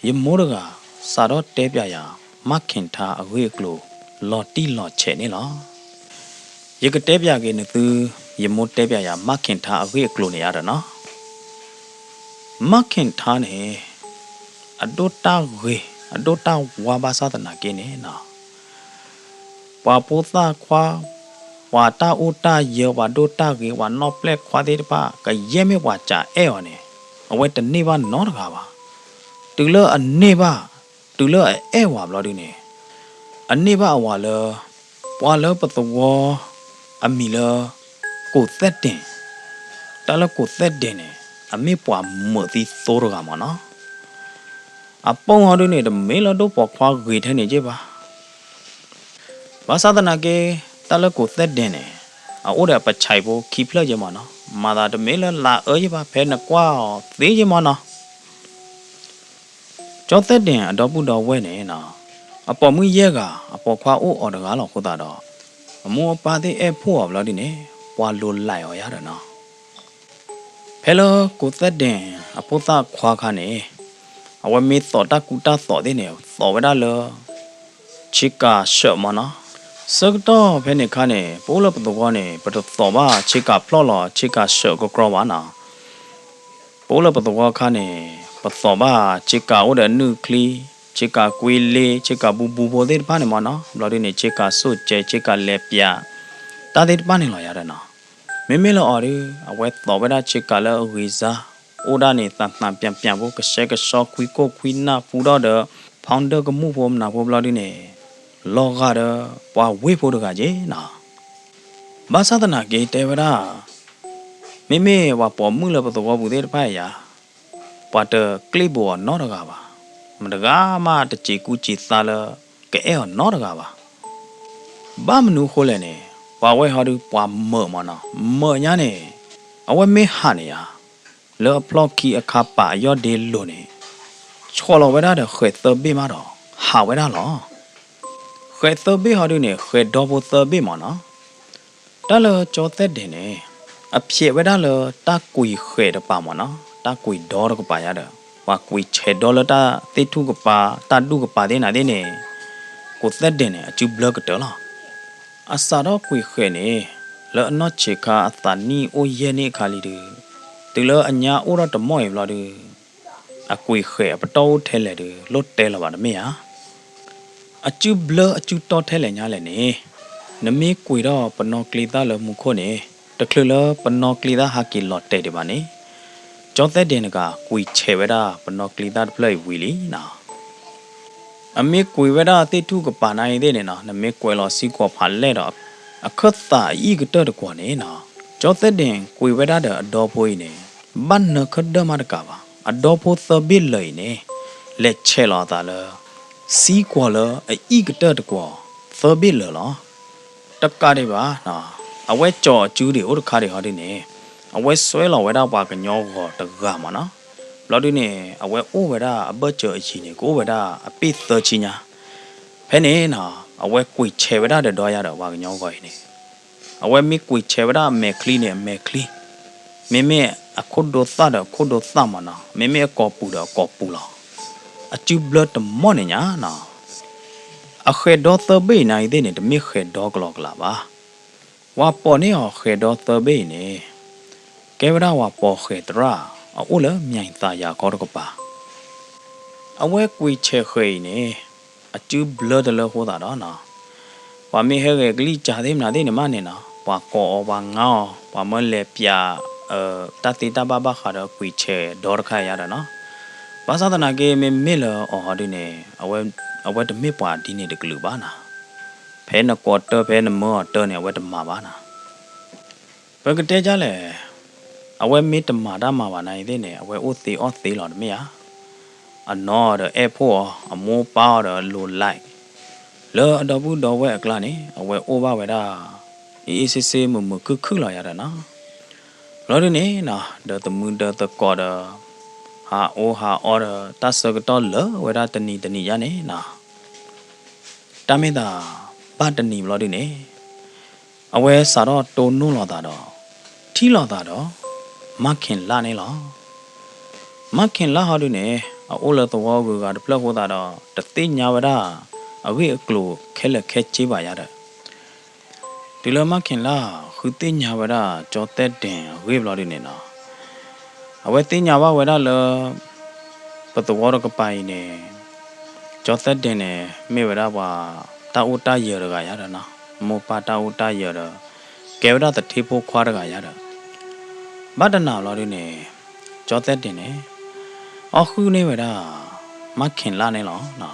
ယမိၢ်တဂၤ စးထီၣ်တဲပၠးယၤ မၣ်ခ့ၣ်ထါအဂ့ၢ်အကျိၤ လီၤတံၢ်လီၤဆဲးန့ၣ်လီၤ. ယကတဲပၠးက့ၤနသု, ယမိၢ်တဲပၠးယၤ မၣ်ခ့ၣ်ထါအဂ့ၢ်အကျိၤန့ၣ်ယါဒီးနီၤ. မၣ်ခ့ၣ်ထါန့ၣ် အဒိၣ်တၢ်ဂ့ၤ အဒိၣ်တၢ်ဝါဘၣ်ဆၣ်သနာ်က့န့ၣ်နီၤ, ပှၤဖိသၣ်ခွါ, ပှၤတၢ်အိၣ်တၢ်ယၢၤ, ပှၤဒိၣ်တၢ်ဂ့ၤ, ပှၤနီၣ်ပျဲၢ်ခွါသ့ၣ်တဖၣ် ကယဲၢ်မ့ၢ်ပှၤစံးအဲၣ်အီၤန့ၣ်, အဝဲတန့ၢ်ဘၣ်နီတဂၤဘၣ်. တုၤလၢအန့ၢ်ဘၣ်, တုၤလၢအအဲၣ်ဝဲဘျီဒုန့ၣ်, အန့ၢ်ဘၣ်အဝၤလၢ ပှၤလၢပသဝီ အမံၤလၢ ကိးသဲးဒ့ၣ်, တၢ်လၢကိးသဲးဒ့ၣ်န့ၣ် အမ့ၢ်ပှၤမုာ်သံသိတဂၤမၢ်နီၤ. အပိၢ်ဟီဒုန့ၣ် တမ့ၢ်လၢဒိၣ်ပိာ်ခွါဂ့ၤထဲန့ၣ်က့ၢ်ဘၣ်. ဘၣ်ဆၣ်သနာ်က့ တၢ်လၢကိးသဲးဒ့ၣ်န့ၣ် အအိၣ်ဒီးအပဆံးဖိခံဖျၢၣ်က့ၢ်မၢ်နီၤ, မၤသးတမ့ၢ်လၢလၤအၢက့ၢ်ဘၣ်, ဖဲနကွၢ်အီၤသ့က့ၢ်မၢ်နီၤ. ကၠီသဲးဒ့ၣ်အဒီပုၢ်ဒီဝဲၢ်န့ၣ်နီၤ, အပိာ်မုၣ်ယဲၢ်ဂၤ အပိာ်ခွါအိၣ်အီၤတဂၤလီၤအဃိသတးဒီး, အမိၢ်အပၢ်သ့ၣ်အဲၣ်ဖှိၣ်အီၤဘျီဒုန့ၣ် ပှၤလိၤလးအီၤယါဒီးနီၤ. ဖဲလၢကိးသဲးဒ့ၣ်အဖိသၣ်ခွါခါန့ၣ်, အဝဲမ့ၢ်သိးတၢ်ကူတၢ်သိးသ့ၣ်န့ၣ် သိးဝဲဒၣ်လၢ ဆ့ကၤဆၢးမၢ်နီၤ. ဆၢကတီၢ်ဖဲန့ၣ်ခါန့ၣ် ပအိၣ်လၢပသဝီန့ၣ် ပတသိးဘၣ်ဆ့ကၤဖျီၣ်လီၤ ဆ့ကၤဆၢးကကြီဘၣ်နီၤ. ပအိၣ်လၢပသဝီခါန့ၣ် ပသိးဘၣ်ဆ့ကၤအိၣ်ဒီးအနုၢ်ချံ, ဆ့ကၤကွံလ့, ဆ့ကၤဘူးဘူးဖိသ့ၣ်တဖၣ်န့ၣ်မၢ်နီၤ, ဘျီဒုန့ၣ် ဆ့ကၤစိၣ်ကဲ, ဆ့ကၤလဲၤပၠး, တၢ်သ့ၣ်တဖၣ်န့ၣ်လီၤယါဒီးနီၤ. မ့မ့ၢ်လၢအီၤဒု အဝဲသိးဝဲဒၣ်ဆ့ကၤလၢအဂံၢ်စၢ်, အိၣ်ဒၣ်န့ၣ် သးသးပၠးပၠးဖိ ကဆှဲကဆှီခွံကိၢ်ခွံနၢ်ပူၤထီၣ်ဒီး ဖီဒၢကမူၣ်ဖိမနၤဖိဘျီဒုန့ၣ် လီၤဂာ်ဒီးပှၤဝ့ၢ်ဖိတဂၤက့ၢ်နီၤ. ဘၣ်ဆၣ်သနာ်က့တဲဝဲဒၣ်, မ့မ့ၢ်ပှၤပိာ်မုၣ်လၢပသဝီပူၤသ့ၣ်တဖၣ်အံၤယါ, ပှၤတကျ့ၣ်ဘိးအီၤနီတဂၤဘၣ်. မတဂၤမးတစံးကူစံးသးလၢ ကအဲၣ်အီၤနီတဂၤဘၣ်. ဘၣ်မနုၤအဃိလဲၣ်န့ၣ်, ပှၤဝဲဟီဒုပှၤမုာ်မၢ်နီၤ, မုာ်ညါန့ၣ် အဝဲမ့ၢ်ဟးန့ၣ်ယါ, လၢအဖျီၣ်ခံအခါပာ်အယီၢ်ဒ့လိၤန့ၣ်, ဆီၣ်လီၤဝဲဒၣ်ဒီးဃဲးသၢဘ့ၣ်မးဒီး ဟးဝဲဒၣ်လီၤ. ဃဲးသၢဘ့ၣ်ဟီဒုန့ၣ် ဃဲးဒီဖိသၢဘ့ၣ်မၢ်နီၤ. တၢ်လၢကၠီသဲးဒ့ၣ်န့ၣ် အဖျဲးဝဲဒၣ်လၢတၢ်ကွံာ်ဃဲးတကပၤမၢ်နီၤ, တၢ်ကွံာ်ဒီတကပၤယါဒီး ပှၤကွံာ်ဆဲးဒီလၢတၢ်သ့ၣ်ထူၣ်ကပၤ တၢ်ဒူၣ်ကပၤသ့ၣ်နၤသ့ၣ်န့ၣ်, ကိးသဲးဒ့ၣ်န့ၣ် အစုဘျၢကတၢၢ်လီၤ. အစးထီၣ်ကွံာ်ဃဲးန့ၣ် လၢအနီၢ်ဆံးခါအသးနံၣ်အိၣ်ယဲၢ်နံၣ်အခါလံဒု, တုၤလၢအညါအိၣ်ထီၣ်တမီၢ်အံၤဘျီဒု အကွံာ်ဃဲးအပတီၢ်အိၣ်ထဲလဲၣ်ဒု လိၣ်တဲလီၤဘၣ်တမ့ၢ်ဧါ. အစုဘျၢအစုတီထဲလဲၣ်ညါလဲၣ်န့ၣ်, နမ့ၢ်ကွံာ်ထီၣ်ပနီၢ်ကျ့သၣ်လၢမူခိၣ်န့ၣ်, တချုးလၢပနီၢ်ကျ့သၣ်ဟးက့ၤလီၤတဲာ်ဒံးဘၣ်န့ၣ်, ကၠီသဲးဒ့ၣ်နဂၤ ကွံာ်ဆဲးဝဲဒၣ်ပနီၢ်ကျ့သၣ်တဖျၢၣ်အံၤဝံၤလံနီၤ. အမ့ၢ်ကွံာ်ဝဲဒၣ်သ့ၣ်ထူၣ်ကပၤနၤအံၤသ့ၣ်န့ၣ်နီၤ, နမ့ၢ်ကွဲးလီၤသံကွီၤဖးလဲၢ်ဒီး အခၢၣ်သးအအံၣ်ကတၢၢ်တကွီၤန့ၣ်နီၤ, ကၠီသဲးဒ့ၣ်ကွံာ်ဝဲဒၣ်ဒီးအဒီဖိအံၤန့ၣ်, ဘၣ်နၢၤခၢၣ်ဒၢၣ်မးတကးဘၣ်, အဒီဖိသၢဘ့ၣ်လၢာ်အံၤန့ၣ်, လဲၤဆဲးလီၤအသးလၢ သံကွီၤလၢအအံၣ်ကတၢၢ်တကွီၤ သၢဘ့ၣ်လၢာ်လီၤ. တကးဒံးဘၣ်, အဝဲကၠီၤအစုဒံးအိၣ်တခါဒံးဟီဒုန့ၣ်, အဝဲစွဲလီၤဝဲဒၣ်ပှၤကညီဂီၤတဂၤမးနီၤ. ဘျီဒုန့ၣ် အဝဲအိၣ်ဝဲဒၣ်အဘၢၣ်စၢၤအယံၤန့ၣ် ကအိၣ်ဝဲဒၣ်အပ့ၢ်သၢဆံညါ. ဖဲန့ၣ်နီၤ အဝဲကွံာ်ဆဲးဝဲဒၣ်ဒီးဒီယၤဒီးပှၤကညီဂီၤအံၤန့ၣ် အဝဲမ့ၢ်ကွံာ်ဆဲးဝဲဒၣ်အမဲာ်ချံန့ၣ် အမဲာ်ချံ, မ့မ့ၢ်အခိၣ်ဒိသၣ်ဒီးအခိၣ်ဒိသၣ်မးနီၤ, မ့မ့ၢ်အကိာ်ပူၤဒီးအကိာ်ပူၤလီၤ. အစုဘျၢတမီၢ်န့ၣ်ညါနီၤ. အဃဲၤဒီသၢဘ့ၣ်အံၤနၤအံၤသ့ၣ်န့ၣ် တမ့ၢ်ဃဲၤဒီကလီကလးဘၣ်. ပှၤပိာ်န့ၢ်အီၤဃဲၤဒီသၢဘ့ၣ်အံၤန့ၣ် ကဲဝဲဒၣ်ပှၤပိာ်ဃဲၤသရၣ် အအိၣ်လၢ မၠဲၣ်သးယၤခီတကပၤ အဝဲကွံာ်ဆဲးဃဲၤအံၤန့ၣ် အစုဘျၢတလၢဃိသးဒီးနီၤ, ပှၤမ့ၢ်ဟဲဂဲၤကလံၢ်ကၢသ့ၣ်မနုၤသ့ၣ်န့ၣ်မးန့ၣ်နီၤ, ပှၤကိးအီၤပှၤငါအီၤ, ပှၤမၢလဲၤပျး တၢ်သ့တၢ်ဘၣ်ဘၣ်ဃးဒီးကွံာ်ဆဲးဒီတခါယါဒီးနီၤ. ဘၣ်ဆၣ်သနာ်က့ မ့မ့ၢ်လၢအီၤဟီဒုန့ၣ် အဝဲတမ့ၢ်ပှၤဒ်န့ၣ်တကလုာ်ဘၣ်နီၤ. ဖဲနကိးတၢ် ဖဲနမၢအီၤတၢ်န့ၣ် အဝဲတမၤဘၣ်နီၤ. ပကတဲဒ်လဲၣ်, အဝဲမ့ၢ်တမၤတၢ်မၤဘၣ်နၤအံၤသ့ၣ်န့ၣ် အဝဲအိၣ်သ့အီၣ်သ့လီၤတမ့ၢ်ဧါ. အနီၢ်အီၤဒီးအဲၣ်ဖှိၣ်အီၤ, အမိၢ်ပၢ်အီၤဒီးလိၤလဲး, လၢအဒီပုၢ်ဒီဝဲၢ်အကျါန့ၣ် အဝဲအိၣ်ဘၣ်ဝဲဒၣ် အ့ၣ်အ့ၣ်ဆ့ဆ့မုာ်မုာ်ခုၣ်ခုၣ်လီၤယါဒီးနီၤ. ဘျီဒုန့ၣ်နီၤ ဒီးသမုာ်ဒီးသကိးဒီး ဟးအီဟးအီဒီး တၢ်ဆၢကတီၢ်လၢာ်ဝဲဒၣ်တနံၤတနံၤယါန့ၣ်နီၤ တၢ်မ့ၢ်သးဘၣ်တနံၤဘျီဒုန့ၣ် အဝဲစးထီၣ်တိၢ်နီၣ်လိာ်သးဒီး ထံၣ်လိာ်သးဒီး မၢ်ခ့ၣ်လၣ်န့ၣ်လီၤ. မၢ်ခ့ၣ်လၣ်ဟီဒုန့ၣ် အအိၣ်လၢသဝီဂုၤဂၤတဖျၢၣ်ဃိသးဒီး တသ့ၣ်ညါဝဲဒၣ် အဂ့ၢ်အကျိၤခဲလၢာ်ခဲဆ့ဘၣ်ယါဒီး တုၤလၢမၢ်ခ့ၣ်လၣ် ဃုသ့ၣ်ညါဝဲဒၣ် ကၠီသဲၣ်ဒ့ၣ်အဂ့ၢ်ဘျီဒုန့ၣ်နီၤ အဝဲသ့ၣ်ညါဘၣ်ဝဲဒၣ်လၢ ပသဝီတကပၤအံၤန့ၣ် ကၠီသဲၣ်ဒ့ၣ်န့ၣ် မ့ၢ်ဝဲဒၣ်ပှၤ တၢ်အိၣ်တၢ်ယၢၤတဂၤယါဒီးနီၤ မိၢ်ပၢ်တၢ်အိၣ်တၢ်ယၢၤဒီး ကဲဝဲဒၣ်သထ့ဖိခွါတဂၤယါဒီး ဘၣ်တနၤဘျီဒုန့ၣ် ကၠီသဲၣ်ဒ့ၣ်န့ၣ် အီၣ်ဃုာ်န့ၢ်ဝဲဒၣ် မၢ်ခ့ၣ်လၣ်န့ၣ်လီၤ.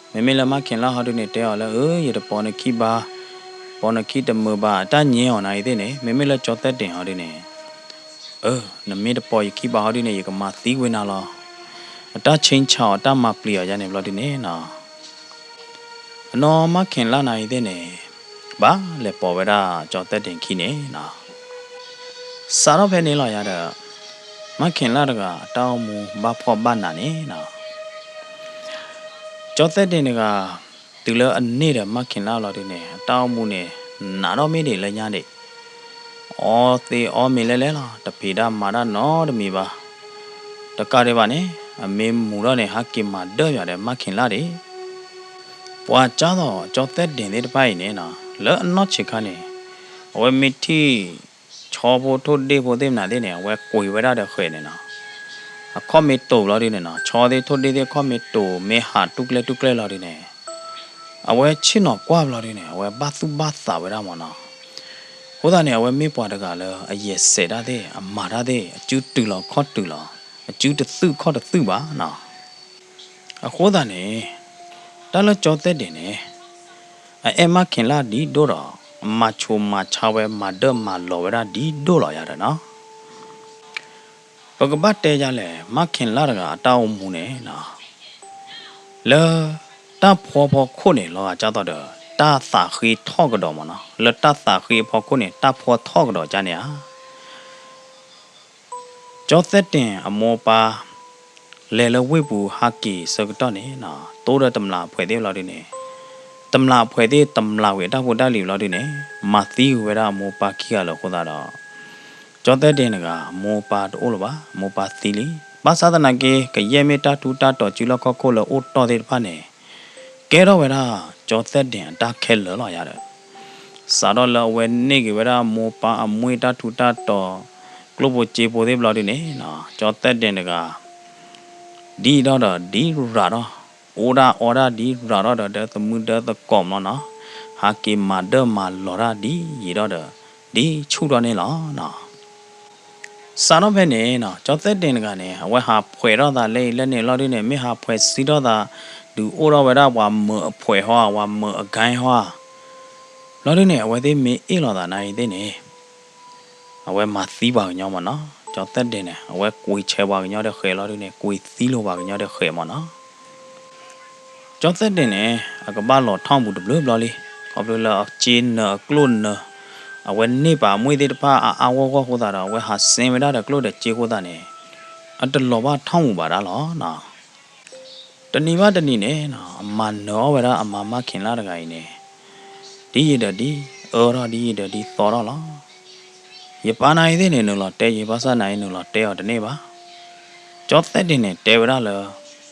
မ့မ့ၢ်လၢမၢ်ခ့ၣ်လၣ်ဟီဒုန့ၣ် တဲအီၤလၢ အၢ ယတပိာ်နခံဘၣ်, ပိာ်နခံတမုာ်ဘၣ် အတၢ်ညဲအီၤနၤအံၤသ့ၣ်န့ၣ် မ့မ့ၢ်လၢကၠီသဲၣ်ဒ့ၣ်ဟီဒုန့ၣ် အၢ နမ့ၢ်တပိာ်ယခံဘၣ်ဟီဒုန့ၣ် ယကမၤသံကွံာ်နၤလီၤ. အတၢ်ဆ့ဆါအီၤ တၢ်မၤပျံၤအီၤယါန့ၣ်ဘျီဒုန့ၣ်နီၤ အနီၢ်မၢ်ခ့ၣ်လၣ်နၤအံၤသ့ၣ်န့ၣ် ဘၣ်လဲၤပိာ်ဝဲဒၣ်ကၠီသဲၣ်ဒ့ၣ်ခံန့ၣ်နီၤ စးထီၣ်ဖဲန့ၣ်လီၤယါဒီး မၢ်ခ့ၣ်လၣ်တဂၤ အတၢ်အိၣ်မူဘၣ်ဖှီၣ်ဘၣ်နးန့ၣ်နီၤ ကၠီသဲၣ်ဒ့ၣ်တဂၤ တုၤလၢအန့ၢ်ဒီးမၢ်ခ့ၣ်လၣ်လီၤဒုန့ၣ် အတၢ်အိၣ်မူန့ၣ် နးထီၣ်မ့ၢ်ဒံးလၢညါဒံး အီသ့အီမ့ၤလဲၣ်လဲၣ်လီၤ တဖံးတၢ်မၤတၢ်နီတမံၤဘၣ်. တကးဒံးဘၣ်န့ၣ် အမ့ၢ်မူၤထီၣ်န့ၣ် ဟးက့ၤမၤဒၢၣ်ယၤဒီးမၢ်ခ့ၣ်လၣ်ဒံး ပှၤကၢ်သိးကၠီသဲၣ်ဒ့ၣ်သ့ၣ်တဖၣ်အံၤန့ၣ်နီၤ လၢအနီၢ်ဆံးခါန့ၣ် အဝဲမ့ၢ်ထံၣ် ဆီဖိထိၣ်ဒ့ၣ်ဖိသ့ၣ်မနုၤသ့ၣ်န့ၣ် အဝဲကွံာ်ဝဲဒၣ်ဒီးဃဲၤန့ၣ်နီၤ အခီၣ်မ့ၢ်တိာ်ဘျီဒုန့ၣ်နီၤ ဆီသ့ၣ်ထိၣ်ဒ့ၣ်သ့ၣ်အခီၣ်မ့ၢ်တိာ်မ့ၢ်ဟးတူၢ်ကျဲတူၢ်ကျဲလီၤဒုန့ၣ် အဝဲဆ့ၣ်နီၤကွၢ်ဘျီဒုန့ၣ် အဝဲဘၣ်သူၣ်ဘၣ်သးဝဲဒၣ်မးနီၤ အဃိသတးန့ၣ် အဝဲမ့ၢ်ပှၤတဂၤလၢအယဲၢ်စဲးတၢ်သ့ၣ် အမၤတၢ်သ့ၣ် အစုတုၤလီၤခီၣ်တုၤလီၤ အစုတသုးခီၣ်တသုးဘၣ်နီၤ အဃိသတးန့ၣ် တၢ်လၢကၠီသဲၣ်ဒ့ၣ်န့ၣ် အအဲၣ်မၢ်ခ့ၣ်လၣ်ဒ်ဒိၣ်ဒီး အမၤဆိၣ်မၤဆါဝဲမၤဒၢၣ်မၤလီၤဝဲဒၣ်ဒ်ဒိၣ်လီၤယါဒီးနီၤ ပကဘၣ်တဲယါလဲၣ် မၢ်ခ့ၣ်လၣ်တဂၤအတၢ်အိၣ်မူန့ၣ်နီၤ လၢတၢ်ဖှီဖီခိၣ်န့ၣ် လီၤဂာ်ကၢ်သိးဒီး တၢ်သးဃ့ထီၣ်ကဒီးမးနီၤ လၢတၢ်သးဃ့အဖီခိၣ်န့ၣ် တၢ်ဖှီထီၣ်ကဒီးကၢ်န့ၣ်ဧါ ကၠီသဲၣ်ဒ့ၣ်အမိၢ်အပၢ် လဲၤလၢဝ့ၢ်ပူၤဟးက့ၤဆၢကတီၢ်န့ၣ်နီၤ တိဒီးတမျာ်အဖှဲးသ့ၣ်ဘျီဒုန့ၣ် တမျာ်အဖှဲးသ့ၣ်တမျာ်ဝံၤအတၢ်ဖိတၢ်လံၤဘျီဒုန့ၣ် မၤသံကွံာ်ဝဲဒၣ်အမိၢ်အပၢ်ခံဂၤလၢၤအဃိသတးဒီး ကၠီသဲၣ်ဒ့ၣ်တဂၤ အမိၢ်အပၢ်တအိၣ်လၢၤဘၣ် အမိၢ်အပၢ်သံလံ ဘၣ်ဆၣ်သနာ်က့ ကယဲၢ်မ့ၢ်တၢ်ထူးတၢ်တီၤစုလီၢ်ခီၣ်ခိၣ်လၢအိၣ်တီၢ်သ့ၣ်တဖၣ်န့ၣ် ကဲထီၣ်ဝဲဒၣ် ကၠီသဲၣ်ဒ့ၣ်အတၢ်ခဲလၢာ်လီၤယါဒီး စးထီၣ်လၢအဝဲန့ၢ်က့ၤဝဲဒၣ်မိၢ်ပၢ်အမွေတၢ်ထူးတၢ်တီၤ ကျိၣ်ဖိစ့ဖိသ့ၣ်ဘျီဒုန့ၣ် ကၠီသဲၣ်ဒ့ၣ်တဂၤ ဒ်ဒီးဒီးဒ်ရၤဒီး အိၣ်ဒၣ်အီဒၣ်ဒ်ရၤဒီးဒီး ဒီးသမုဒၢသကိးမးနီၤ ဟးက့ၤမၤဒၢၣ်မၤလီၤတၢ်ဒ်ယံာ်ဒီးဒီး ဒ်ဆူၣ်ထီၣ်န့ၣ်လီၤနီၤ စးထီၣ်ဖဲန့ၣ်နီၤ ကၠီသဲၣ်ဒ့ၣ်တဂၤန့ၣ် အဝဲဟးဖှဲးထီၣ်သးလၢအံၤလၢန့ၣ်လီၤဒုန့ၣ် မ့ၢ်ဟးဖှဲးစံထီၣ်သး ဒုးအိၣ်ထီၣ်ဝဲဒၣ်ပှၤမၢၤအဖှဲးဟီဧါ ပှၤမၢၤအဂၤဟီဧါ လီၤဒုန့ၣ် အဝဲသ့ၣ်မ့ၢ်အ့ၣ်လိာ်သးနၤအံၤသ့ၣ်န့ၣ် အဝဲမၤသံပှၤကညီမးနီၤ ကၠီသဲၣ်ဒ့ၣ်န့ၣ် အဝဲကွံာ်ဆဲးပှၤကညီဒီးဃဲးလီၤဒုန့ၣ် ကွံာ်သံလိာ်ပှၤကညီဒီးဃဲးမးနီၤ ကၠီသဲၣ်ဒ့ၣ်န့ၣ် အကဘၣ်လီၤထီၣ်ပူၤတဘျုးဘျီလံ ခီဖျိလၢအစ့နၢၤအကျိၣ်နၢၤ, အဝဲန့ၢ်ပာ်အမှ့ၢ်သ့ၣ်တဖၣ်အါအါဂီၢ်ဂီၢ်အဃိသတးဒီး အဝဲဟးစ့ဝဲဒၣ်ဒီးကျိၣ်ဒီးစ့အဃိသတးန့ၣ်, အတလီၤဘၣ်ထီၣ်မူးဘၣ်ဒၣ်လီၤ. တနံၤဘၣ်တနံၤန့ၣ် အမၤနၢၤအီၣ်ဝဲဒၣ်အမါမၢ်ခ့ၤလၢ်တဂၤအံၤန့ၣ်, ဒ်ယံာ်ဒီးဒ်အၢထီၣ် ဒ်ယံာ်ဒီးဒ်သီထီၣ်လီၤ. ယပၢ်နၤအံၤသ့ၣ်န့ၣ် နုာ်လီၤတဲယဘၣ်ဆၣ် နၤအံၤနုာ်လီၤတဲအီၤတန့ၢ်ဘၣ်. ကၠီသဲတ့ၢ်န့ၣ် တဲဝဲဒၣ်လၢ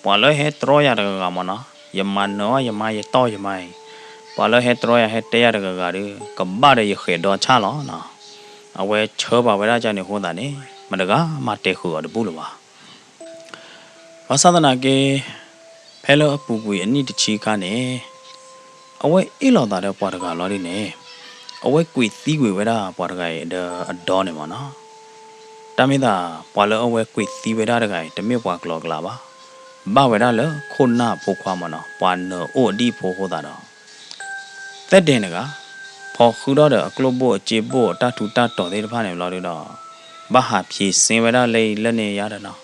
ပှၤလၢဟဲတြီယၤတဂၤဂၤမ့ၢ်နီၤ, ယမၤနၢၤအီၣ်ယမါ ယတီၢ်ယမါအံၤ, ပှၤလၢဟဲတြီယၤဟဲတဲယၤတဂၤဂၤဒီး ကဘၣ်ဒီးယဃဲၤဒီဆၣ်လီၤ. အဝဲဆၢပာ်ဝဲဒၣ်ကန့ၣ်အဃိသတးန့ၣ် မတဂၤမၤတဲဃုာ်အီၤတဘူၣ်လၢၤဘၣ်. ဘၣ်ဆၣ်သနာ်က့ ဖဲလၢအပူၤကွံာ်အနံၣ်တဆံခါန့ၣ်, အဝဲအ့ၣ်လိာ်သးဒီးပှၤတဂၤလီၤဒုန့ၣ်, အဝဲကွံာ်သံကွံာ်ဝဲဒၣ်ပှၤတဂၤအံၤဒီးအဒီန့ၣ်မ့ၢ်နီၤ. တၢ်မ့ၢ်သး ပှၤလၢအဝဲကွံာ်သံဝဲဒၣ်တဂၤအံၤ တမ့ၢ်ပှၤကျီၤကျါဘၣ်, ဘၣ်ဝဲဒၣ်လၢခိၣ်နၢ်ဖိခွါမ့ၢ်နီၤ, ပှၤနၢၤအိၣ်အဒံၣ်ဖိအဃိသတးဒီး သဲတ့ၢ်တဂၤ ဖီဃုာ်ထီၣ်ဒီးအကျိၣ်ဘိၣ်အစ့ဘိၣ်အတၢ်ထူးတၢ်တီၤသ့ၣ်တဖၣ်န့ၣ်ဘျီဒုဒီး ဘၣ်ဟးဖံးစ့ဝဲဒၣ်လၢအံၤလၢန့ၣ်ယါဒီးနီၤ,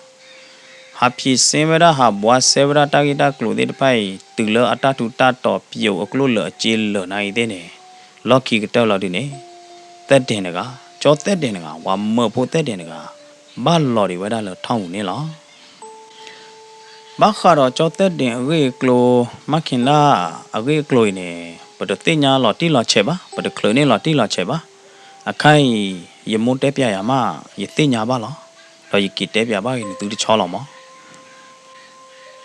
ဟးဖံးစ့ဝဲဒၣ် ဟးဘှါစဲဝဲဒၣ်တၢ်ဂ့ၢ်တၢ်ကျိၤသ့ၣ်တဖၣ်အံၤ တုၤလၢအတၢ်ထူးတၢ်တီၤပျိာ်အကျိၣ်လၢာ်အစ့လၢာ်နၤအံၤသ့ၣ်န့ၣ်, လီၢ်ခံကတၢၢ်လီၤဒုန့ၣ်, သဲတ့ၢ်တဂၤ ကၠီသဲတ့ၢ်တဂၤ ပှၤမၢဖိသဲတ့ၢ်တဂၤ ဘၣ်လီၤဒံးဝဲဒၣ်လၢထီၣ်မူးန့ၣ်လီၤ. ဘၣ်ဃးဒီးကၠီသဲတ့ၢ်အဂ့ၢ်အကျိၤ, မၢ်ခ့ၤလၢ်အဂ့ၢ်အကျိၤအံၤန့ၣ် ပတသ့ၣ်ညါလီၤတံၢ်လီၤဆဲးဘၣ်, ပတချုးန့ၢ်လီၤတံၢ်လီၤဆဲးဘၣ်. အခါအံၤ ယမိၢ်တဲပျးယၤမး ယသ့ၣ်ညါဘၣ်လီၤ. ဒီးယက့ၤတဲပျးဘၣ်ဂ့ၤန့ၣ်သုတဆီလီၤမး.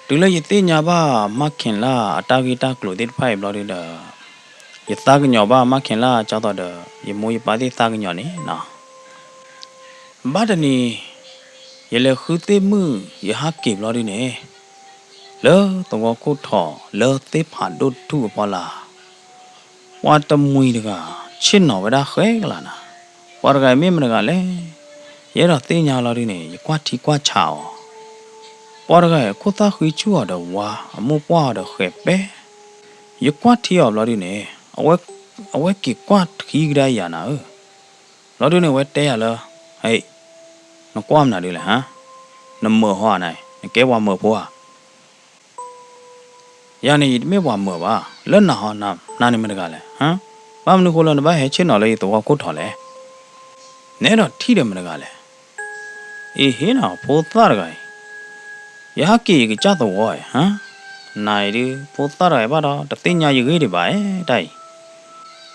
တုၤလၢယသ့ၣ်ညါဘၣ်မၢ်ခ့ၤလၢ်အတၢ်ဂ့ၢ်တၢ်ကျိၤသ့ၣ်တဖၣ်အံၤဘျီဒုဒီး, ယသးကညီၤဘၣ်မၢ်ခ့ၤလၢ်ကၠီသီဒီး ယမိၢ်ယပၢ်သ့ၣ်သးကညီၤန့ၣ်နီၤ. ဘၣ်တနံၤ ယလဲၤဃုသ့ၣ်မုၣ် ယဟးက့ၤဘျီဒုန့ၣ်, လၢသဝီခိၣ်ထိး လၢသ့ၣ်ဖးဒိၣ်တထူၣ်အဖီလာ်, ပှၤတမှံၤတဂၤ ဆ့ၣ်နီၤဝဲဒၣ်ဃဲကလးနၤ. ပှၤတဂၤအံၤမ့ၢ်မတဂၤလဲၣ်, ယအဲၣ်ဒိးသ့ၣ်ညါလီၤဒုန့ၣ် ယကွၢ်ထံကွၢ်ဆးအီၤ. ပှၤတဂၤအံၤခိၣ်သၣ်ဃံဆူၣ်အီၤဒီးဝါ, အမိၢ်ပှၢ်အီၤဒီးဃဲးပဲ, ယကွၢ်ထံအီၤဘျီဒုန့ၣ်, အဝဲက့ၤကွၢ်ထံကဒါယၤနၤဧၢ. ဘျီဒုန့ၣ် အဝဲတဲယၤလၢ, ဟဲ, နကွၢ်မနုၤဒုလဲၣ်ဟါ, နမၢာ်ဟီဧါနၤ, နကဲပှၤမၢာ်ဖိဧါ. ယၤန့ၣ် ယတမ့ၢ်ပှၤမၢာ်ဘၣ်, လၢနၤဟီ, နၤန့ၣ်မတဂၤလဲၣ်, ဘၣ်မနုၤဃိလၢနဘၣ်ဟဲဆ့ၣ်နီၤလၢယသဝီခိၣ်ထိးလဲၣ်. နအဲၣ်ဒိးထံၣ်ဒီးမတဂၤလဲၣ်. အ့ဟ့နီၤ ဖိသၣ်တဂၤအံၤ, ယဟးက့ၤယကစၢ်သဝီဧါ, နၤအံၤဒုး ဖိသၣ်တဂၤအံၤဘၣ်ဒီး တသ့ၣ်ညါယဂ့ၢ်ဒံးဘၣ်ဧါ တၢ်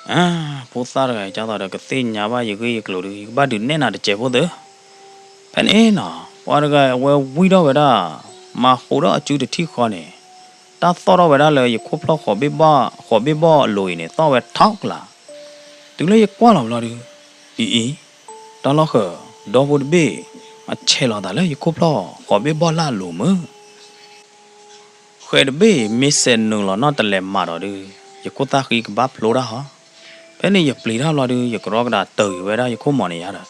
အံၤ. ဖိသၣ်တဂၤအံၤ ကၢ်သိးဒီးကသ့ၣ်ညါဘၣ်ယဂ့ၢ်ယကျိၤဒုး ယကဘၣ်ဒုးနဲၣ်နၤတစဲးဖိသၢ. ဖဲန့ၣ်နီၤ ပှၤတဂၤအံၤ အဝဲဝံထီၣ်ဝဲဒၣ်, မၤဃိးထီၣ်အစုတထံၣ်ဃီန့ၣ်, တၢ်သီၣ်ထီၣ်ဝဲဒၣ်လၢယခိၣ်ဖျီၣ် ဃိးဘ့ၣ်ဘီၣ်အလိၤအံၤန့ၣ် သီၣ်ဝဲထီကလး. တုၤလၢယကွၢ်လီၤဘျီဒုး, အံၤအံၤ, တၢ်လီၢ်ဃၢၤ, ဒီဖိတဘ့ၣ်, အဆဲးလီၤသးလၢယခိၣ်ဖျီၣ် ဃိးဘ့ၣ်ဘီၣ်လၢအလိၤမုၢ် ဃဲးတဘ့ၣ်အံၤ မ့ၢ်စဲးနုာ်လီၤနီၢ်တလဲၤမးဒီးဒုး, ယခိၣ်သၣ်ဃံကဘၣ်ဖျိတၢ်ဟီ. ဖဲန့ၣ်ယပျံၤတၢ်ဘျီဒုး ယကရီကဒါတၢၢ်ဂ့ၤဝဲဒၣ်ယခိၣ်မီၤန့ၣ်ယါဒီး,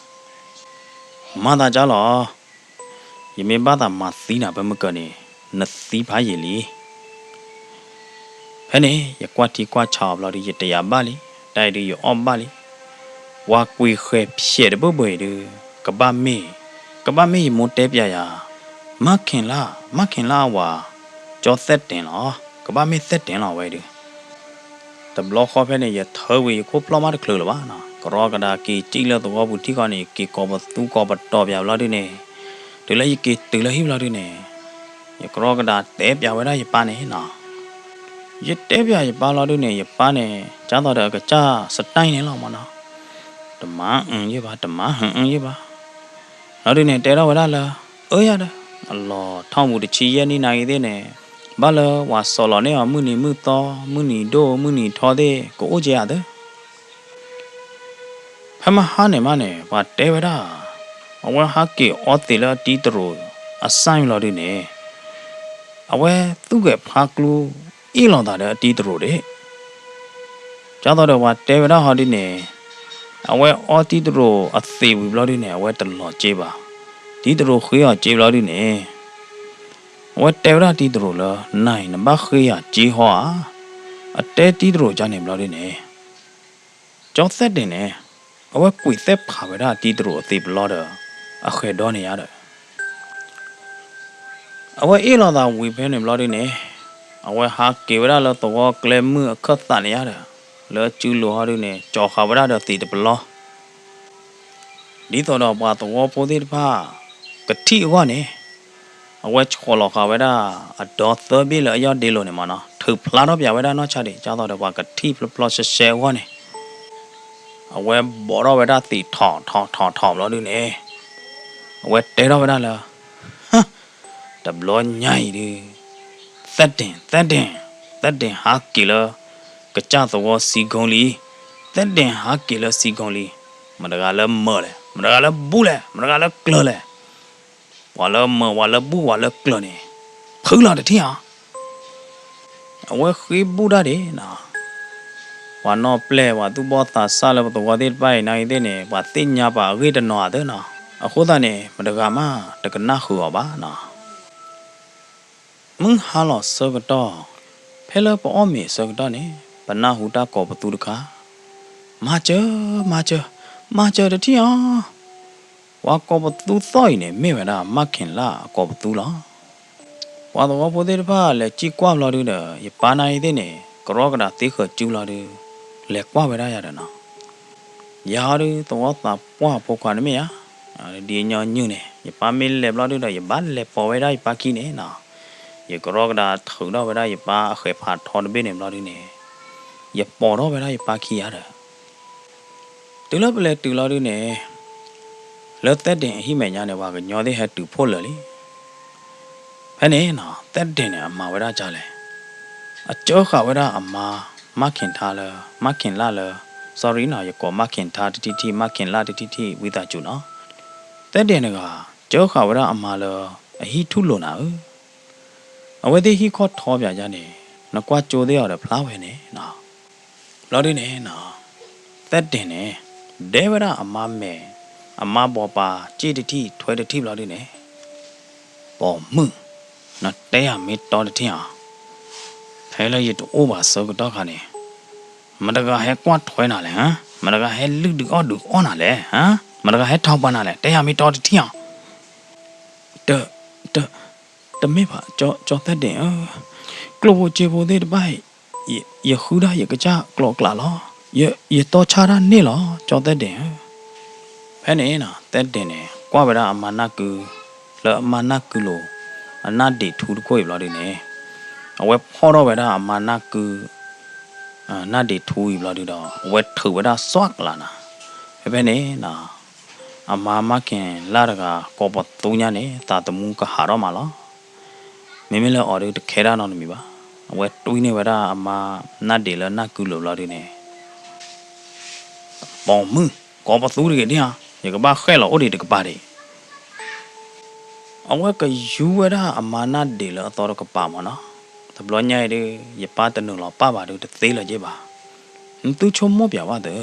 မၤသးကၢ်လီၤ, ယမ့ၢ်ဘၣ်သးမၤသံနၤဖဲမုၢ်ကၢၤန့ၣ်, နသံဖးယံာ်လံ. ဖဲန့ၣ် ယကွၢ်ထံကွၢ်ဆးအီၤဘျီဒုး ယတယာ်ဘၣ်လံ, တၢ်အံၤဒုးယအီၣ်ဘၣ်လံ. ပှၤကွံာ်ဃဲးဖျဲးတဘၣ်ဘၣ်အံၤဒုး, ကဘၣ်မ့ၢ်, ကဘၣ်မ့ၢ်ယမိၢ်တဲပျးယၤ, မၢ်ခ့ၤလၢ်, မၢ်ခ့ၤလၢ်အဝၤ, ကၠီသဲးတ့ၢ်လီၤ, ကဘၣ်မ့ၢ်သဲးတ့ၢ်လီၤဝဲဒုး. တဘျီဃီဖဲန့ၣ် ယထၢဝံၤယခိၣ်ဖျီၣ်မးတချုးလၢၤဘၣ်နီၤ, ကရီကဒါက့ၤစံၣ်လၢသဝီပူၤထံၣ်ဃီန့ၣ် ယက့ၤကိးပသူကိးပတီၤပျးဘျီဒုးန့ၣ်, တုၤလၢယက့ၤတုၤလၢဟံၣ်ဘျီဒုးန့ၣ်, ယကရီကဒါတဲပျးဝဲဒၣ်ယပၢ်န့ၣ်နီၤ. ယတဲပျးယပၢ်လီၤဒုးန့ၣ် ယပၢ်န့ၣ် ကၢ်သိးဒီးအကစၢ်စတၢ်န့ၣ်လီၤမးနီၤ, တမၤအုယ့ၢ်ဘၣ် တမၤဟုအုယ့ၢ်ဘၣ်. လီၤဒုးန့ၣ် တဲထီၣ်ဝဲဒၣ်လၢ, အၢယၤဒီး, အလီၤထီၣ်မူးတဆံယဲၢ်နံၣ်နၤဂ့ၤသ့ၣ်န့ၣ်, ဘၣ်လၢပှၤစိာ်လီၤန့ၢ်အီၤမုၢ်နံၤမုၢ်သီ မုၢ်နံၤဒိၣ်မုၢ်နံၤထီသ့ၣ် ကအိၣ်က့ၤဧါသၢ. ဖဲမဟါန့ၣ်မးန့ၣ် ပှၤတဲဝဲဒၣ်, အဝဲဟးက့ၤအီသံးလၢအတံတရိာ်အစၢ်လီၤဒုးန့ၣ်, အဝဲသူၣ်ဂဲၤဖးကျူ အ့ၣ်လိာ်သးဒီးအတံတရိာ်ဒၣ်. ကၢ်သိးဒီးပှၤတဲဝဲဒၣ်ဟီဒုးန့ၣ်, အဝဲအီတံတရိာ်အသံးဝံၤဘျီဒုးန့ၣ် အဝဲတလီၤက့ၤဘၣ်, တံတရိာ်ဃ့အီၤက့ၤဘျီဒုးန့ၣ်, အဝဲတဲဝဲဒၣ်တံတရိာ်လၢ နၤအံၤနဘၣ်ဃ့ယၤက့ၤဟီဧါ, အတဲတံတရိာ်ကန့ၣ်ဘျီဒုးန့ၣ် ကၠီသဲးတ့ၢ်န့ၣ် အဝဲကွံာ်သဲးဖးဝဲဒၣ်တံတရိာ်အသံးပလီၢ်ဒီးအဃဲၤဒီန့ၣ်ယါဒီး, အဝဲအ့ၣ်လိာ်သးဝံၤဖဲန့ၣ်ဘျီဒုးန့ၣ်, အဝဲဟးက့ၤဝဲဒၣ်လၢသဝီကျဲမု�ၢ်အခၢၣ်သးန့ၣ်ယါဒီး, လၢအစုလိၤဟီဒုန့ၣ် ကၠီၤဃာ်ဝဲဒၣ်ဒီးသံးတပလီ ဒ်သိးဒီးပှၤသဝီဖိသ့ၣ်တဖၣ် ကထံၣ်အဂီၢ်န့ၣ် အဝဲဆီၣ်လီၤဃာ်ဝဲဒၣ် အဒီသၢဘ့ၣ်လၢအယီၢ်ဒ့လိၤန့ၣ်မးနီၤ, ထုးဖျါထီၣ်ပၠးဝဲဒၣ်နီၢ်ဆါဒံး ဒ်သိးဒီးပှၤကထံၣ်ဖျီဖျီရှဲရှဲအဂီၢ်န့ၣ် အဝဲဘိးထီၣ်ဝဲဒၣ်သံးထီၣ်ထီၣ်ထီၣ်ထီၣ်ဘျီဒုန့ၣ် အဝဲတဲထီၣ်ဝဲဒၣ်လၢ တဘျီညါအံၤဒု သဲတ့ၢ် သဲတ့ၢ် သဲတ့ၢ်ဟးက့ၤလၢ ကစၢ်သဝီစံကိလံ, သဲတ့ၢ်ဟးက့ၤလၢစံကိလံ, မတၤတဂၤလၢမၢာ်လဲၣ်, မတၤတဂၤလၢဘူၣ်လဲၣ်, မတၤတဂၤလၢကျၢၤလဲၣ်, ပှၤလၢမၢာ် ပှၤလၢဘူၣ် ပှၤလၢကျၢၤန့ၣ် ဖုလီၤတထံၣ်ဧါ. အဝဲဃ့ဘူၣ်တၢ်ဒံးနီၤ, ပှၤနီၢ်ပျဲၢ် ပှၤသူၣ်ဘီၣ်သးစၢ်လၢပသဝီသ့ၣ်တဖၣ်အံၤ နာ်ဂ့ၤသ့ၣ်န့ၣ် ပှၤသ့ၣ်ညါပာ်အဂ့ၢ်တနီၤဧါသၢနီၤ, အဃိသတးန့ၣ် မတၤတဂၤမး တကနၣ်ဃုာ်အီၤဘၣ်နီၤ. မုၢ်ဟါလီၤဆၢကတီၢ်, ဖဲလၢပအီၣ်မ့ၤအဆၢကတီၢ်န့ၣ် ပနၢ်ဟူတၢ်ကိးပသူတခါ, မၤစၢၤ, မၤစၢၤ, မၤစၢၤတထံၣ်ဧါ. ပှၤကိးပသူသီၣ်အံၤန့ၣ် မ့ၢ်ဝဲဒၣ်မၢ်ခ့ၣ်လၢ်အကိးပသူလီၤ. ပှၤသဝီဖိသ့ၣ်တဖၣ်လဲၤစံၣ်ကွၢ်ဘျီဒုဒီး ယပၢ်နာ်ဂ့ၤသ့ၣ်န့ၣ် ကရီကဒးသ့ဃၢၤစုဘျီဒု လဲၤကွၢ်ဝဲဒၣ်ယၤဒီးနီၤ, ယၤဟီဒု သဝီသးပှၢ်ဖိခွါတမ့ၢ်ဧါ, ဒ်အညီနုၢ်န့ၣ် ယပၢ်မ့ၢ်လဲၤဘျီဒုဒီး ယဘၣ်လဲၤပိာ်ဝဲဒၣ်ယပၢ်ခံန့ၣ်နီၤ, ယကရီကဒးထုးထီၣ်ဝဲဒၣ်ယပၢ်အဃဲးဖးထီတဘ့ၣ်န့ၣ်ဘျီဒုန့ၣ် ယပိာ်ထီၣ်ဝဲဒၣ်ယပၢ်ခံယၤဒီး တုၤလၢပလဲၤတုၤလီၤဒုန့ၣ် လၢသဲတ့ၢ်အဟံၣ်မဲာ်ညါန့ၣ် ပှၤကညီသ့ၣ်ဟဲတုၤဖှိၣ်လၢာ်လံ. ဖဲန့ၣ်နီၤ သဲတ့ၢ်န့ၣ် အမၤဝဲဒၣ်ဒ်လဲၣ်, အစၢဃာ်ဝဲဒၣ်အမါ မၢ်ခ့ၣ်ထါလၢ မၢ်ခ့ၣ်လၢ်လၢ sorry နီၤ ယကိးမၢ်ခ့ၣ်ထါတထံၣ်ထံၣ် မၢ်ခ့ၣ်လၢ်တထံၣ်ထံၣ် ဝံသးစူၤနီၤ, သဲတ့ၢ်တဂၤ စၢဃာ်ဝဲဒၣ်အမါလၢ အဟံၣ်ထူၣ်လိာ်နၤဧၢ အဝဲသ့ၣ်ဟံၣ်ခီၣ်ထီပၠးယါန့ၣ် နကွၢ်ကၠိသ့ၣ်အီၤဒီးဖျါဝဲန့ၣ်နီၤ. ဘျီဒုန့ၣ်နီၤ သဲတ့ၢ်န့ၣ် ဒဲဝဲဒၣ်အမါမဲာ် အမါဘိးပၤ စ့ၣ်တထံၣ်ထွဲတထံၣ်ဘျီဒုန့ၣ် ပိာ်မုၣ်, နတဲယၤမ့ၢ်တီတထံၣ်ဧါ, ဖဲလၢယတအိၣ်ဘၣ်ဆၢကတီၢ်ခါန့ၣ် မတၤတဂၤဟဲကွၢ်ထွဲနၤလဲၣ်, မတၤတဂၤဟဲလုၢ်ဒုးအီၣ်ဒုးအီနၤလဲၣ်, မတၤတဂၤဟဲထီပှၤနၤလဲၣ်, တဲယၤမ့ၢ်တီတထံၣ်ဧါ. တ, တ, တမ့ၢ်ဘၣ် ကၠီသဲတ့ၢ်ဧၢ, ကျိၣ်ဖိစ့ဖိသ့ၣ်တဖၣ် ယဃုဒၣ်ယကစၢ်ကျိးကျးလီၤ, ယတီဆါတၢ်န့ၣ်လီၤ ကၠီသဲတ့ၢ်ဧၢ. ဖဲန့ၣ်နီၤ သဲတ့ၢ်န့ၣ် ကွၢ်ဝဲဒၣ်အမါနၢ်ကု, လၢအမါနၢ်ကုလိၤ အနၢ်ဒံးထူတခိၣ်အံၤဘျီဒုန့ၣ် အဝဲဖီၣ်ထီၣ်ဝဲဒၣ်အမါနၢ်ကု နၢ်ဒံးထူအံၤဘျီဒုဒီး အဝဲထုးဝဲဒၣ်စွၣ်ကျးနၤ. ဖဲဖဲန့ၣ်နီၤ အမါမၢ်ခ့ၣ်လၢ်တဂၤ ကိးပသူညါန့ၣ် သးသမူကဟးထီၣ်မးလီၤ. မ့မ့ၢ်လၢအီၤဒုတခဲဒၣ်နီတမံၤဘၣ်. အဝဲတွံၢ်န့ၢ်ဝဲဒၣ်အမါနၢ်ဒံးလၢနၢ်ကုလိၤဘျီဒုန့ၣ် ပိာ်မုၣ်, ကိးပသူတဂ့ၤဒံဧါ, ယကဘၣ်ဃဲၣ်လီၤအိၣ်ဒံးတကပၤဒံး. အဝဲကယူဝဲဒၣ်အမါနၢ်ဒံးလၢအသီတကပၤမးနီၤ. တဘျီညါအံၤဒု ယပၢ်တနုာ်လီၤပာ်ဘၣ်ဒု တသ့လၢၤက့ၤဘၣ်. နသုဆိကမိၣ်ပၠးဘၣ်သု,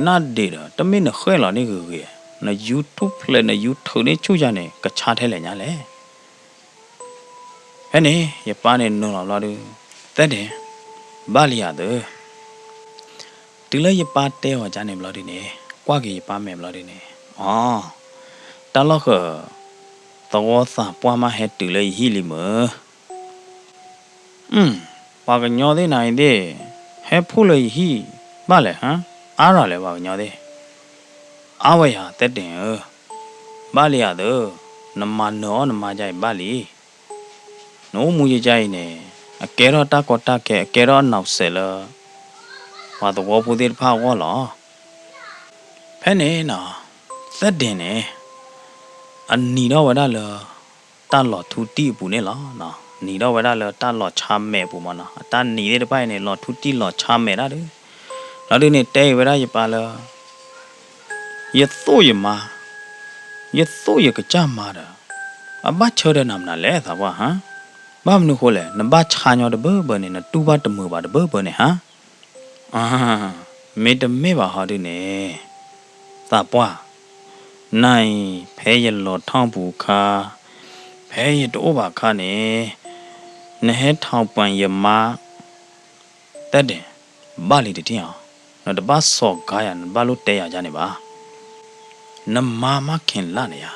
နၢ်ဒံးဒီး တမ့ၢ်နဃဲၣ်လီၤန့ၣ်ဂ့ၤဂ့ၤ, နယူထူၣ်ဖျဲး နယူထုးန့ၢ်ဆူၣ်ယၤန့ၣ် ကဆါထဲလဲၣ်ညါလဲၣ်. ဖဲန့ၣ် ယပၢ်န့ၣ်နုာ်လီၤဘျီဒု, သဲဒၣ်, ဘၣ်လံယၤသု. တုၤလၢယပၢ်တဲအီၤဒ်န့ၣ်ဘျီဒုန့ၣ် ကွၢ်က့ၤယပၢ်မဲာ်ဘျီဒုန့ၣ်, အီ, တၢ်လီၢ်ဃၢၤ သဝီသးပှၢ်မးဟဲတုၤလၢယဟံၣ်လံမၢ်. အ, ပှၤကညီသ့ၣ်နၤအံၤသ့ၣ် ဟဲဖှိၣ်လၢယဟံၣ်ဘၣ်လဲၣ်, အါရၤလဲၣ်ပှၤကညီသ့ၣ်. အါဝဲယၤ သဲဒၣ်ဧၢ, ဘၣ်လံယၤသု, နမၤနၢၤအီၣ်နမါယါအံၤဘၣ်လံ. နအိၣ်မူယါအံၤန့ၣ် အကဲထီၣ်တၢ်ကီတၢ်ခဲ အကဲထီၣ်အနီၢ်စဲးလၢ ပှၤသဝီဖိသ့ၣ်တဖၣ်အဂီၢ်လီၤ. ဖဲန့ၣ်နီၤ သဲဒၣ်န့ၣ် အနံၤထီၣ်ဝဲဒၣ်လၢ တၢ်လီၤထူတံၢ်အပူၤန့ၣ်လီၤ. နံၤထီၣ်ဝဲဒၣ်လၢတၢ်လီၤဆါမဲာ်အပူၤမးနီၤ. အတၢ်နံၤသ့ၣ်တဖၣ်အံၤန့ၣ် လီၤထူတံၢ်လီၤဆါမဲာ်ဒၣ်ဒုး. လီၤဒုးန့ၣ် တဲအံၤဝဲဒၣ်ယပၢ်လၢ ယသိၣ်ယမါ, ယသိၣ်ယကစၢ်မါဒီး အဘၣ်ဆၢထၢၣ်နၤမနုၤလဲၣ် သးပှၢ်ဟါ. ဘၣ်မနုၤဃိလဲၣ် နဘၣ်ဆါညီတဘၢဘၢန့ၣ် နတူၢ်ဘၣ်တမုာ်ဘၣ်တဘၢဘၢန့ၣ်ဟါ. မ့တမ့ၢ်ဘၣ်ဟီဒုးန့ၣ် သးပှၢ်, နၤအံၤ ဖဲယလီၤထီၣ်ပူၤအခါ, ဖဲယတအိၣ်ဘၣ်အခါန့ၣ် နဟဲထီၣ်ပှၢ်ယမါ သဲဒၣ်, ဘၣ်လံတထံၣ်ဧါ. နတဘၣ်စီၤကါယၤ နတဘၣ်လိၣ်တဲယၤဒ်န့ၣ်ဘၣ်. နမါမၢ်ခ့ၣ်လၢ်န့ၣ်ယါ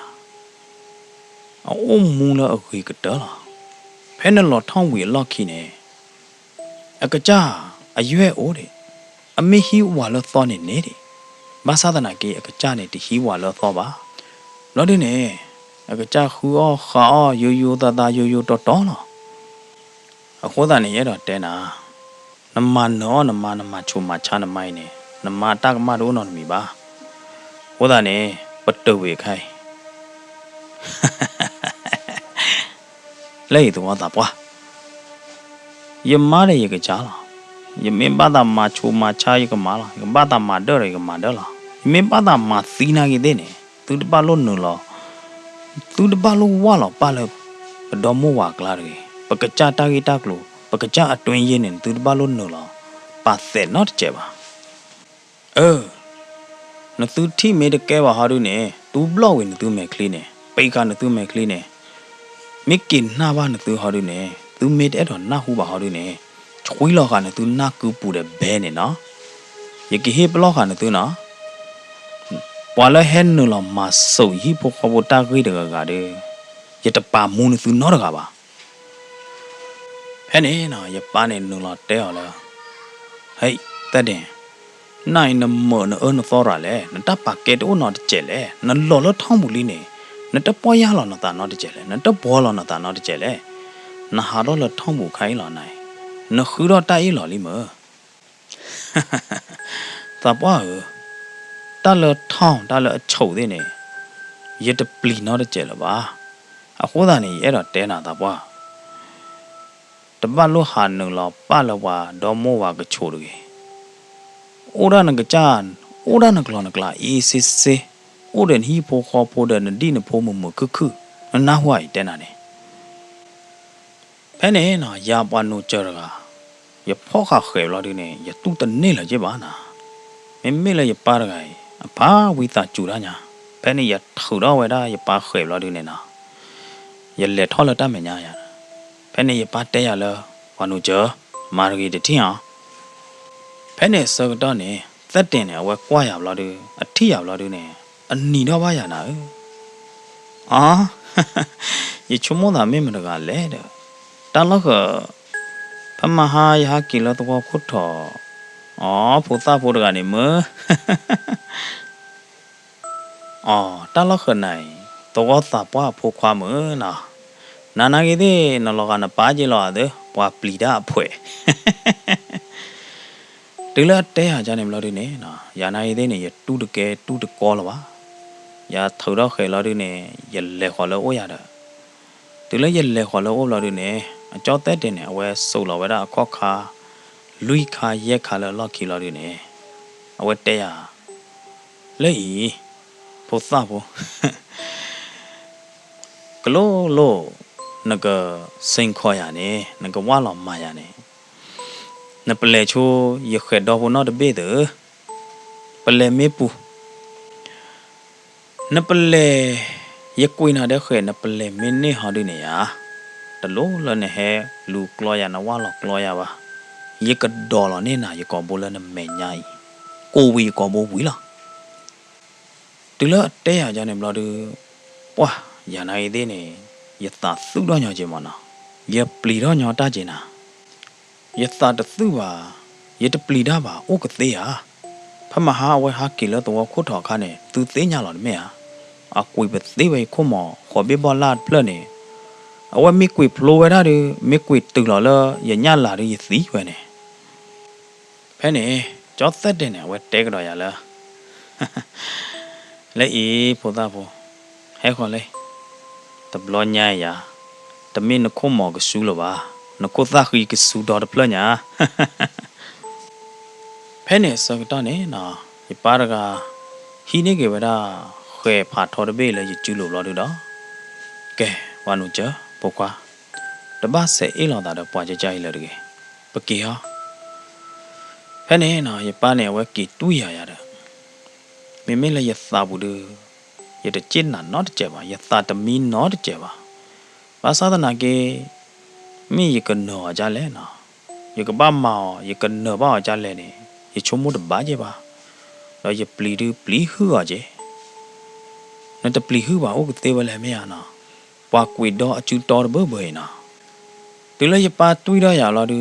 အအိၣ်မူလၢအဂ့ၤကတၢၢ်လီၤ. ဖဲနလီၤထီၣ်ဝံၤအလီၢ်ခံန့ၣ် အကစၢ်အယွဲၢ်အိၣ်ဒံး အမ့ၢ်ဟံးဝးလၢသီန့ၣ်န့ၣ်ဒံး, ဘၣ်ဆၣ်သနာ်က့ အကစၢ်န့ၣ်တဟံးဝးလၢသီဘၣ်. ဘျီဒုန့ၣ် အကစၢ်ဃုအီၣ်ဃုအီၣ် ယိယိသးသး ယိယိတီတီလီၤ. အဃိသတးန့ၣ် ယအဲၣ်ဒိးတဲနၤ, နမၤနၢၤအီၣ်နမါ နမၤဆူးမၤဆါနမါအံၤန့ၣ် နမါအတၢ်ကမၣ်တအိၣ်နီတမံၤဘၣ်. အဃိသတးန့ၣ် ပတုာ်ဝံၤအခါအံၤ လၢအံၤသဝီသးပှၢ်, ယမါဒီးယကစၢ်လီၤ. ယမ့ၢ်ဘၣ်သးမၤဆူးမၤဆါယကမၤလီၤ. ယကဘၣ်သးမၤဒၢၣ်ဒီးယကမၤဒၢၣ်လီၤ. ယမ့ၢ်ဘၣ်သးမၤသံနာ်က့သ့ၣ်န့ၣ် သုတဘၣ်လိၣ်နုာ်လီၤ, သုတဘၣ်လိၣ်ဝၢ်လီၤပၢ်လၢပဒီမိၢ်ဝၤအကျါတဂ့ၤ. ပကစၢ်တၢ်ဂ့ၢ်တၢ်ကျိၤ ပကစၢ်အတွင်းရေးန့ၣ် သုတဘၣ်လိၣ်နုာ်လီၤ ပာ်သးနီတစဲးဘၣ်. အၢ နသုထံၣ်မ့ၢ်တကဲဘၣ်ဟီဒုန့ၣ် တူဘျီၣ်ဝံၤနသုမဲာ်ချံန့ၣ် ပံးဃာ်နသုမဲာ်ချံန့ၣ်, မ့ၢ်က့ၤနၢ်ဘၣ်နသုဟီဒုန့ၣ် သုမ့ၢ်တအဲၣ်ဒိးနၢ်ဟူဘၣ်ဟီဒုန့ၣ် ဆွံလီၤဃာ်နသုနၢ်ကုပူၤဒီးဘဲန့ၣ်နီၤ. ယကဟ့ၣ်ပလီၢ်ဃာ်နသုနီၤ. ပှၤလၢဟဲနုာ်လီၤမၤစိာ်ယဟံၣ်ဖိဃီဖိတၢ်ဂ့ၢ်တဂၤဂၤဒီး ယတပာ်မူနသုနီတဂၤဘၣ်. ဖဲန့ၣ်နီၤ ယပၢ်န့ၣ်နုာ်လီၤတဲအီၤလၢ ဟဲ သၢဒ့ၣ်, နအံၤနမၢာ်နအၢနသီရၤလဲၣ်, နတၢ်ပာ်ကဲတအိၣ်နီတစဲးလဲၣ်, နလီၤလၢထီၣ်ပူၤလံန့ၣ် နတပီၢ်ယၢ်လီၤနသးနီတစဲးလဲၣ်, နတဘှီလီၤနသးနီတစဲးလဲၣ်, နဟးထီၣ်လၢထီၣ်ပူၤခါအံၤလီၤနၤအံၤ, နဃုထီၣ်တၢ်အ့ၣ်လီၤလံမၢ်. သးပှၢ်ဧၢ, တၢ်လၢထီၣ်တၢ်လၢအဆိးသ့ၣ်န့ၣ် ယတပျံၤနီတစဲးလၢၤဘၣ်. အဃိသတးန့ၣ် ယအဲၣ်ဒိးတဲနၤသးပှၢ်, တဘၣ်လိၣ်ဟးနုာ်လီၤပာ်လၢပှၤဒီမိၢ်ဝၤကဆိးတဂ့ၤ. အိၣ်ဒၣ်နကစၢ်, အိၣ်ဒၣ်နကျီၢ်နကျါအ့စ့စ့, အိၣ်ဒီးနဟံၣ်ဖိဃီဖိဒီးနဒံၣ်နဖိမုာ်မုာ်ခုၣ်ခုၣ်, နနၢ်ဟူအံၤတဲနၤန့ၣ် ဖဲန့ၣ်နီၤ ယၤပှၤနိးစၢၤတဂၤ, ယဖီၣ်ဃာ်ဃဲးဘျီဒုန့ၣ် ယတူၢ်တန့ၢ်လၢၤက့ဘၣ်နၤ. မ့မ့ၢ်လၢယပၢ်တဂၤအံၤ အဖးဝံသးစူၤတၢ်ညါ, ဖဲန့ၣ်ယထုးထီၣ်ဝဲဒၣ်ယပၢ်ဃဲးဘျီဒုန့ၣ်နီၤ, ယလဲၤထီၣ်လၢတၢ်မဲာ်ညါယၤ, ဖဲန့ၣ်ယပၢ်တဲယၤလၢ ပှၤနိးစၢၤ, မၤတဂ့ၤတထံၣ်အီၤ ဖဲန့ၣ်အဆၢကတီၢ်န့ၣ် သဲတ့ၢ်န့ၣ် အဝဲကွၢ်ယၤဘျီဒု, အထံၣ်ယၤဘျီဒုန့ၣ်, အနံၤထီၣ်ဘၣ်ယၤနၤဧၢ, အ, ယဆိကမိၣ်သးမ့ၢ်မတဂၤလဲၣ်ဒီး, တၢ်လီၢ်ဃၢၤ, ဖဲမဟါယဟးက့ၤလၢသဝီခိၣ်ထီၣ်, အ, ဖိသၣ်ဖိတဂၤန့ၣ်မၢ် အ, တၢ်လီၢ်ဃၢၤနၤအံၤ သဝီသးပှၢ်အဖိခွါမုၣ်နီၤ, နနာ်က့ၤသ့ၣ် နလီၤဂာ်နပၢ်က့ၤလီၤအသၢ ပှၤပျံၤတၢ်အဖှဲး, တုၤလၢအတဲယၤဒ်န့ၣ်ဘျီဒုန့ၣ်, ယနာ်က့ၤသ့ၣ်န့ၣ် ယတူၢ်တကဲတူၢ်တကီလၢၤဘၣ်, ယထုးထီၣ်ဃဲးလီၤဒုန့ၣ် ယလဲၤဃီၤလၢအအိၣ်ယၤဒီး, တုၤလၢယလဲၤဃီၤလၢအအိၣ်ဘျီဒုန့ၣ် အကၠီသဲတ့ၢ်န့ၣ် အဝဲစိာ်လီၤဝဲဒၣ်အခီၣ်ခါ လွံၢ်ခါယဲၢ်ခါလၢအလီၢ်ခံလီၤဒုန့ၣ်, အဝဲတဲယၤ, လၢအံၤ, ဖိသၣ်ဖိ ကလိလိၣ်, နကစ့ၢ်ကီးယၤန့ၣ် နကဝၢ်လီၤမၤယၤန့ၣ်, နပလဲၤဆိ ယဃဲးဒီဖိနီၣ်တဘ့ၣ်သၢ, ပလဲၤမ့ၢ်ပူၤ, နပလဲၤ, ယကွံာ်နၤဒီးဃဲး နပလဲၤမ့ၢ်န့ၢ်ဟီဒုန့ၣ်ဧါ, တလိၣ်လၢနဟဲလူၤကျီယၤ နဝၢ်လီၤကျီယၤဘၣ်, ယကဒိးလီၤန့ၢ်နၤ ယကိာ်ဘိလၢနမဲာ်ညါအံၤ, ကိးဝံၤယကိာ်ဘိဝံၤလီၤ. တုၤလၢအတဲယၤဒ်န့ၣ်ဘျီဒု, ပှၢ်, ယၤနာ်က့ၤသ့ၣ်န့ၣ်, ယသးသူၣ်ထီၣ်ညီက့ၤမးနီၤ, ယပျံၤထီၣ်ညီတၢ်က့ၤနၤ, ယသးတသူၣ်ဘၣ်, ယတပျံၤတၢ်ဘၣ် အိၣ်ကသ့ဧါ, ဖဲမဟါအဝဲဟးက့ၤလၢသဝီခိၣ်ထီၣ်အခါန့ၣ် သုသ့ၣ်ညါလီၤတမ့ၢ်ဧါ, အကွံာ်ပသ့ဝဲယခိၣ်မီၤ ဃိးဘ့ၣ်ဘီလၢ်တဖျၢၣ်န့ၣ်, အဝဲမ့ၢ်ကွံာ်ဖျိဝဲဒၣ်ဒု, မ့ၢ်ကွံာ်တုၤလီၤလၢယညၣ်လၤဒု ယသံဝဲန့ၣ် ဖဲန့ၣ် ကၠီသဲတ့ၢ်န့ၣ် အဝဲတဲကဒီးယၤလၢ လၢအံၤဖိသၣ်ဖိ, ဟဲဃီၤလံ, တဘျီညါအံၤယၤ, တမ့ၢ်နခိၣ်မီၤကစူလၢၤဘၣ်, နခိၣ်သၣ်ဃံကစူဒီတဖျၢၣ်ညါ. ဖဲန့ၣ်အဆၢကတီၢ်န့ၣ်နီၤ, ယပၢ်တဂၤ ဟံးန့ၢ်က့ၤဝဲဒၣ် ဃဲးဖးထီတဘ့ၣ်လၢယစုလိၤဘျီဒုဒီး, ကဲ, ပှၤနိးစၢၤ, ဖိခွါ, တဘၣ်စဲးအ့ၣ်လိာ်သးဒီးပှၤကကါအံၤလၢၤတဂ့ၤ, ပက့ၤဟီ ဖဲန့ၣ်နီၤ ယပၢ်န့ၣ် အဝဲက့ၤတွံၢ်ယၤယၤဒီး, မ့မ့ၢ်လၢယသးပူၤဒု, ယတစ့ၢ်နၤနီတစဲးဘၣ်, ယသးတမံနီတစဲးဘၣ်. ဘၣ်ဆၣ်သနာ်က့ မ့ၢ်ယကနၢၤအီၤဒ်လဲၣ်နီၤ, ယကဘၣ်မၤအီၤ ယကနၢၤဘၣ်အီၤဒ်လဲၣ်န့ၣ် ယဆိကမိၣ်တဘၣ်က့ၤဘၣ်. ဒီးယပျံၤဒုပျံၤဟုၣ်အီၤက့ၤ, နတပျံၤဟုၣ်ဘၣ်အိၣ်ကသ့ဝဲလဲၣ်မ့ၢ်ဧါနီၤ, ပှၤကွံာ်ဒီအစုတီတဘၢဘၢအံၤနီၤ. တုၤလၢယပၢ်တွံၢ်ထီၣ်ယၤလီၤဒု,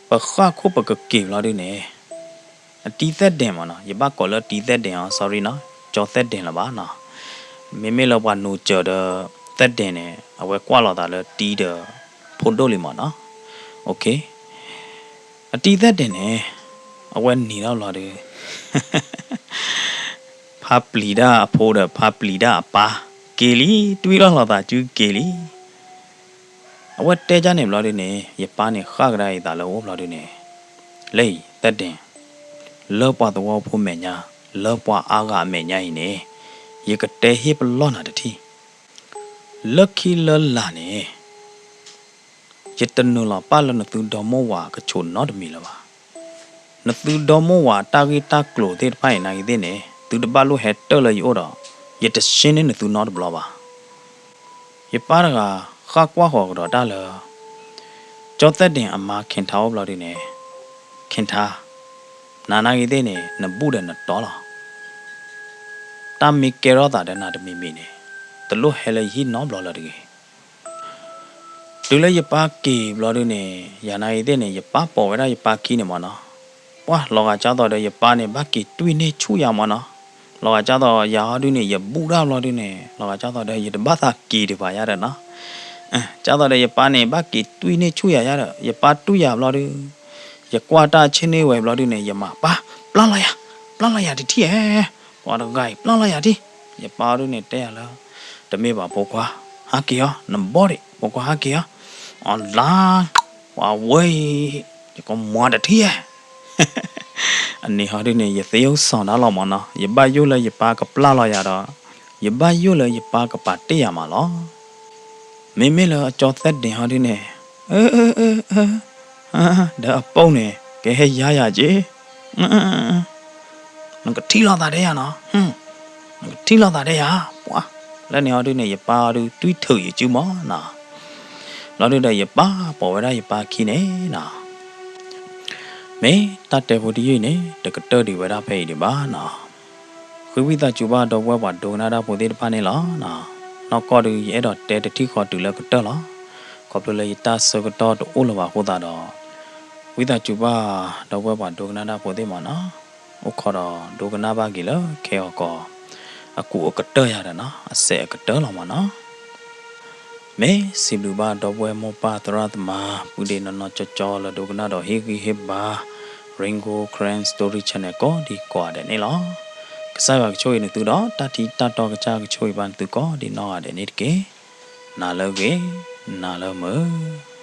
ပဃၣ်ခိၣ်ပကက့ၤလီၤဒုန့ၣ်, အတံၤသဲၣ်ဒ့ၣ်မ့ၢ်နီၤ, ယဘၣ်ကိးလၢတံၤသဲၣ်ဒ့ၣ်အီၤ sorry နီၤ, ကၠီသဲၣ်ဒ့ၣ်လၢၤဘၣ်နီၤ. မ့မ့ၢ်လၢပှၤနူၤစၢၤဒီးသဲၣ်ဒ့ၣ်န့ၣ် အဝဲကွၢ်လိာ်သးလၢတံၤဒီးဖိဒိၣ်လံမ့ၢ်နီၤ. အတံၤသဲၣ်ဒ့ၣ်န့ၣ် အဝဲနံၤထီၣ်ဘျီဒီး ဖးပျံၤတၢ်အဖိဒီး ဖးပျံၤတၢ်အပၢ် က့ၤလံ, တွံၢ်ထီၣ်လိာ်သးစုက့ၤလံ. အဝဲတဲဒ်န့ၣ်ဘျီဒုန့ၣ် ယပၢ်န့ၣ်ဃၣ်ကဒါအသးလၢအအိၣ်ဘျီဒုန့ၣ်, လၢအံၤသဲၣ်ဒ့ၣ်, လၢပှၤသဝီဖိမဲာ်ညါ, လၢပှၤအါဂၤအမဲာ်ညါအံၤန့ၣ်, ယကတဲဟ့ၣ်ပလီၢ်နၤတထံၣ်. လၢခံလၢလာ်န့ၣ် ယတနုာ်လီၤပာ်လၢနသုဒီမိၢ်ဝၤကဆိးနီတမံၤလၢၤဘၣ်. နသုဒီမိၢ်ဝၤတၢ်ဂ့ၢ်တၢ်ကျိၤသ့ၣ်တဖၣ်အံၤနာ်ဂ့ၤသ့ၣ်န့ၣ် သုတဘၣ်လိၣ်ဟဲတၢၢ်လၢယအိၣ်ဒီး ယတရှင်းန့ၢ်နသုနီတဘျီဘၣ်. ယပၢ်တဂၤဃၣ်ကွၢ်ဃီၤကဒီးတၢ်လၢ ကၠီသဲၣ်ဒ့ၣ်အမါ ခင်ထါ အိၣ်ဘျီဒုန့ၣ်, ခင်ထါ, နၤနာ်ဂ့ၤသ့ၣ်န့ၣ် နဘူၣ်ဒီးနတီလီၤ. တၢ်မ့ၢ်ကဲထီၣ်သးဒီးနၤတမံၤမံၤန့ၣ် တလိၣ်ဟဲလၢယဟံၣ်နီတဘျီလၢၤတဂ့ၤ. တုၤလၢယပၢ်က့ၤဘျီဒုန့ၣ် ယၤနာ်ဂ့ၤသ့ၣ်န့ၣ် ယပၢ်ပိာ်ဝဲဒၣ်ယပၢ်ခံန့ၣ်မ့ၢ်နီၤ. ပှၢ်လီၤဂာ်ကၢ်သိးဒီးယပၢ်န့ၣ် ဘၣ်က့ၤတွံၢ်န့ၢ်ဆူၣ်ယၤမ့ၢ်နီၤ. လီၤဂာ်ကၢ်သိးယၤဟီဒုန့ၣ် ယဘူၣ်တၢ်ဘျီဒုန့ၣ် လီၤဂာ်ကၢ်သိးဒီးယတဘၣ်သးက့ၤဒံးဘၣ်ယၤဒီးနီၤ. ကၢ်သိးဒီးယပၢ်န့ၣ် ဘၣ်က့ၤတွံၢ်န့ၢ်ဆူၣ်ယၤယၤဒီး ယပၢ်တွံၢ်ယၤဘျီဒု ယကွၢ်တၢ်ဆ့ၣ်န့ၢ်ဝဲဘျီဒုန့ၣ် ယမၤပၢ် ပျၢ်လီၤယၤ, ပျၢ်လီၤယၤတထံၣ်ဧဲ, ပှၤတဂၤအံၤ ပျၢ်လီၤယၤတထံၣ်. ယပၢ်အီၤဒုန့ၣ်တဲယၤလၢ တမ့ၢ်ဘၣ်ဖိခွါ, ဟးက့ၤအီၤ, နဘီၣ်ဒံး ဖိခွါဟးက့ၤအီၤ, အီၤလါ, ပှၤဝဲအံၤ ယကမၤတထံၣ်ဧဲ. အန့ၣ်ဟီဒုန့ၣ် ယသ့အိၣ်စီၤတၢ်လီၤမ့ၢ်နီၤ, ယဘၣ်ယိၣ်လၢယပၢ်ကပျၢ်လီၤယၤဒီး ယဘၣ်ယိၣ်လၢယပၢ်ကပာ်တ့ၢ်ယၤမးလီၤ. မ့မ့ၢ်လၢအကၠီသဲၣ်ဒ့ၣ်ဟီဒုန့ၣ် အၢ အၢ အၢ အၢ ဒီးအပိာ်န့ၣ် ကဟဲယါယၤက့ၤ, နကထံၣ်လိာ်သးဒဲးယၤနီၤ, နကထံၣ်လိာ်သးဒဲးယၤ, ပှၤ လၢန့ၣ်ဟီဒုန့ၣ် ယပၢ်အီၤဒု တွံၢ်ထုးယစုမးနီၤ. ဘျီဒုဒီးယပၢ်ပိာ်ဝဲဒၣ်ယပၢ်ခံန့ၣ်နီၤ. မ့ၢ်တၢ်တဲဖိတယုၢ်အံၤန့ၣ် တကတၢၢ်ဒံးဝဲဒၣ်ဖဲအံၤဒံးဘၣ်နီၤ. ဃုဝံသးစူၤဘၣ်ဒီပုၢ်ဝဲၢ်ပှၤဒိကနၣ်တၢ်ဖိသ့ၣ်တဖၣ်န့ၣ်လီၤ. နီၢ်ကီၢ်ဒု ယအဲၣ်ဒိးတဲတထံၣ်ဃီတုၤလၢကတၢၢ်လီၤ. ခီဖျိလၢယတၢ်ဆၢကတီၢ်တအိၣ်လၢၤဘၣ်အဃိသတးဒီး ဝံသးစူၤဘၣ်ဒီပုၢ်ဝဲၢ်ပှၤဒိကနၣ်တၢ်ဖိသ့ၣ်မးနီၤ, အိၣ်ခိးဒီးဒိကနၣ်ဘၣ်က့ၤလၢခဲအီၤကီး အကူးအကတၢၢ်ယၤဒီးနီၤ, အစဲးအကတၢၢ်လီၤမးနီၤ. မ့ၢ်စံးဘျုးဘၣ်ဒီပုၢ်ဝဲၢ်မိၢ်ပၢ်သရၣ်သမါ ပုၢ်ဒ့နီၢ်နီၢ်ကၠီကၠီလၢဒိကနၣ်ဒီးဟ့ၣ်ဂံၢ်ဟ့ၣ်ဘါ Rain Gold Karen Story Channel ကိးဒံကိးဂၤဒဲးန့ၣ်လီၤ. ကစၢ်ယွၤကဆိၣ်ဂ့ၤနသုဒီး တၢ်ထံတၢ်တီကစၢ်ကဆိၣ်ဂ့ၤဘၣ်နသုကိးဒံနီၢ်ဂၤဒဲးန့ၣ်တက့ၢ်. နၤလၢဂ့ၤ, နၤလၢမုာ်.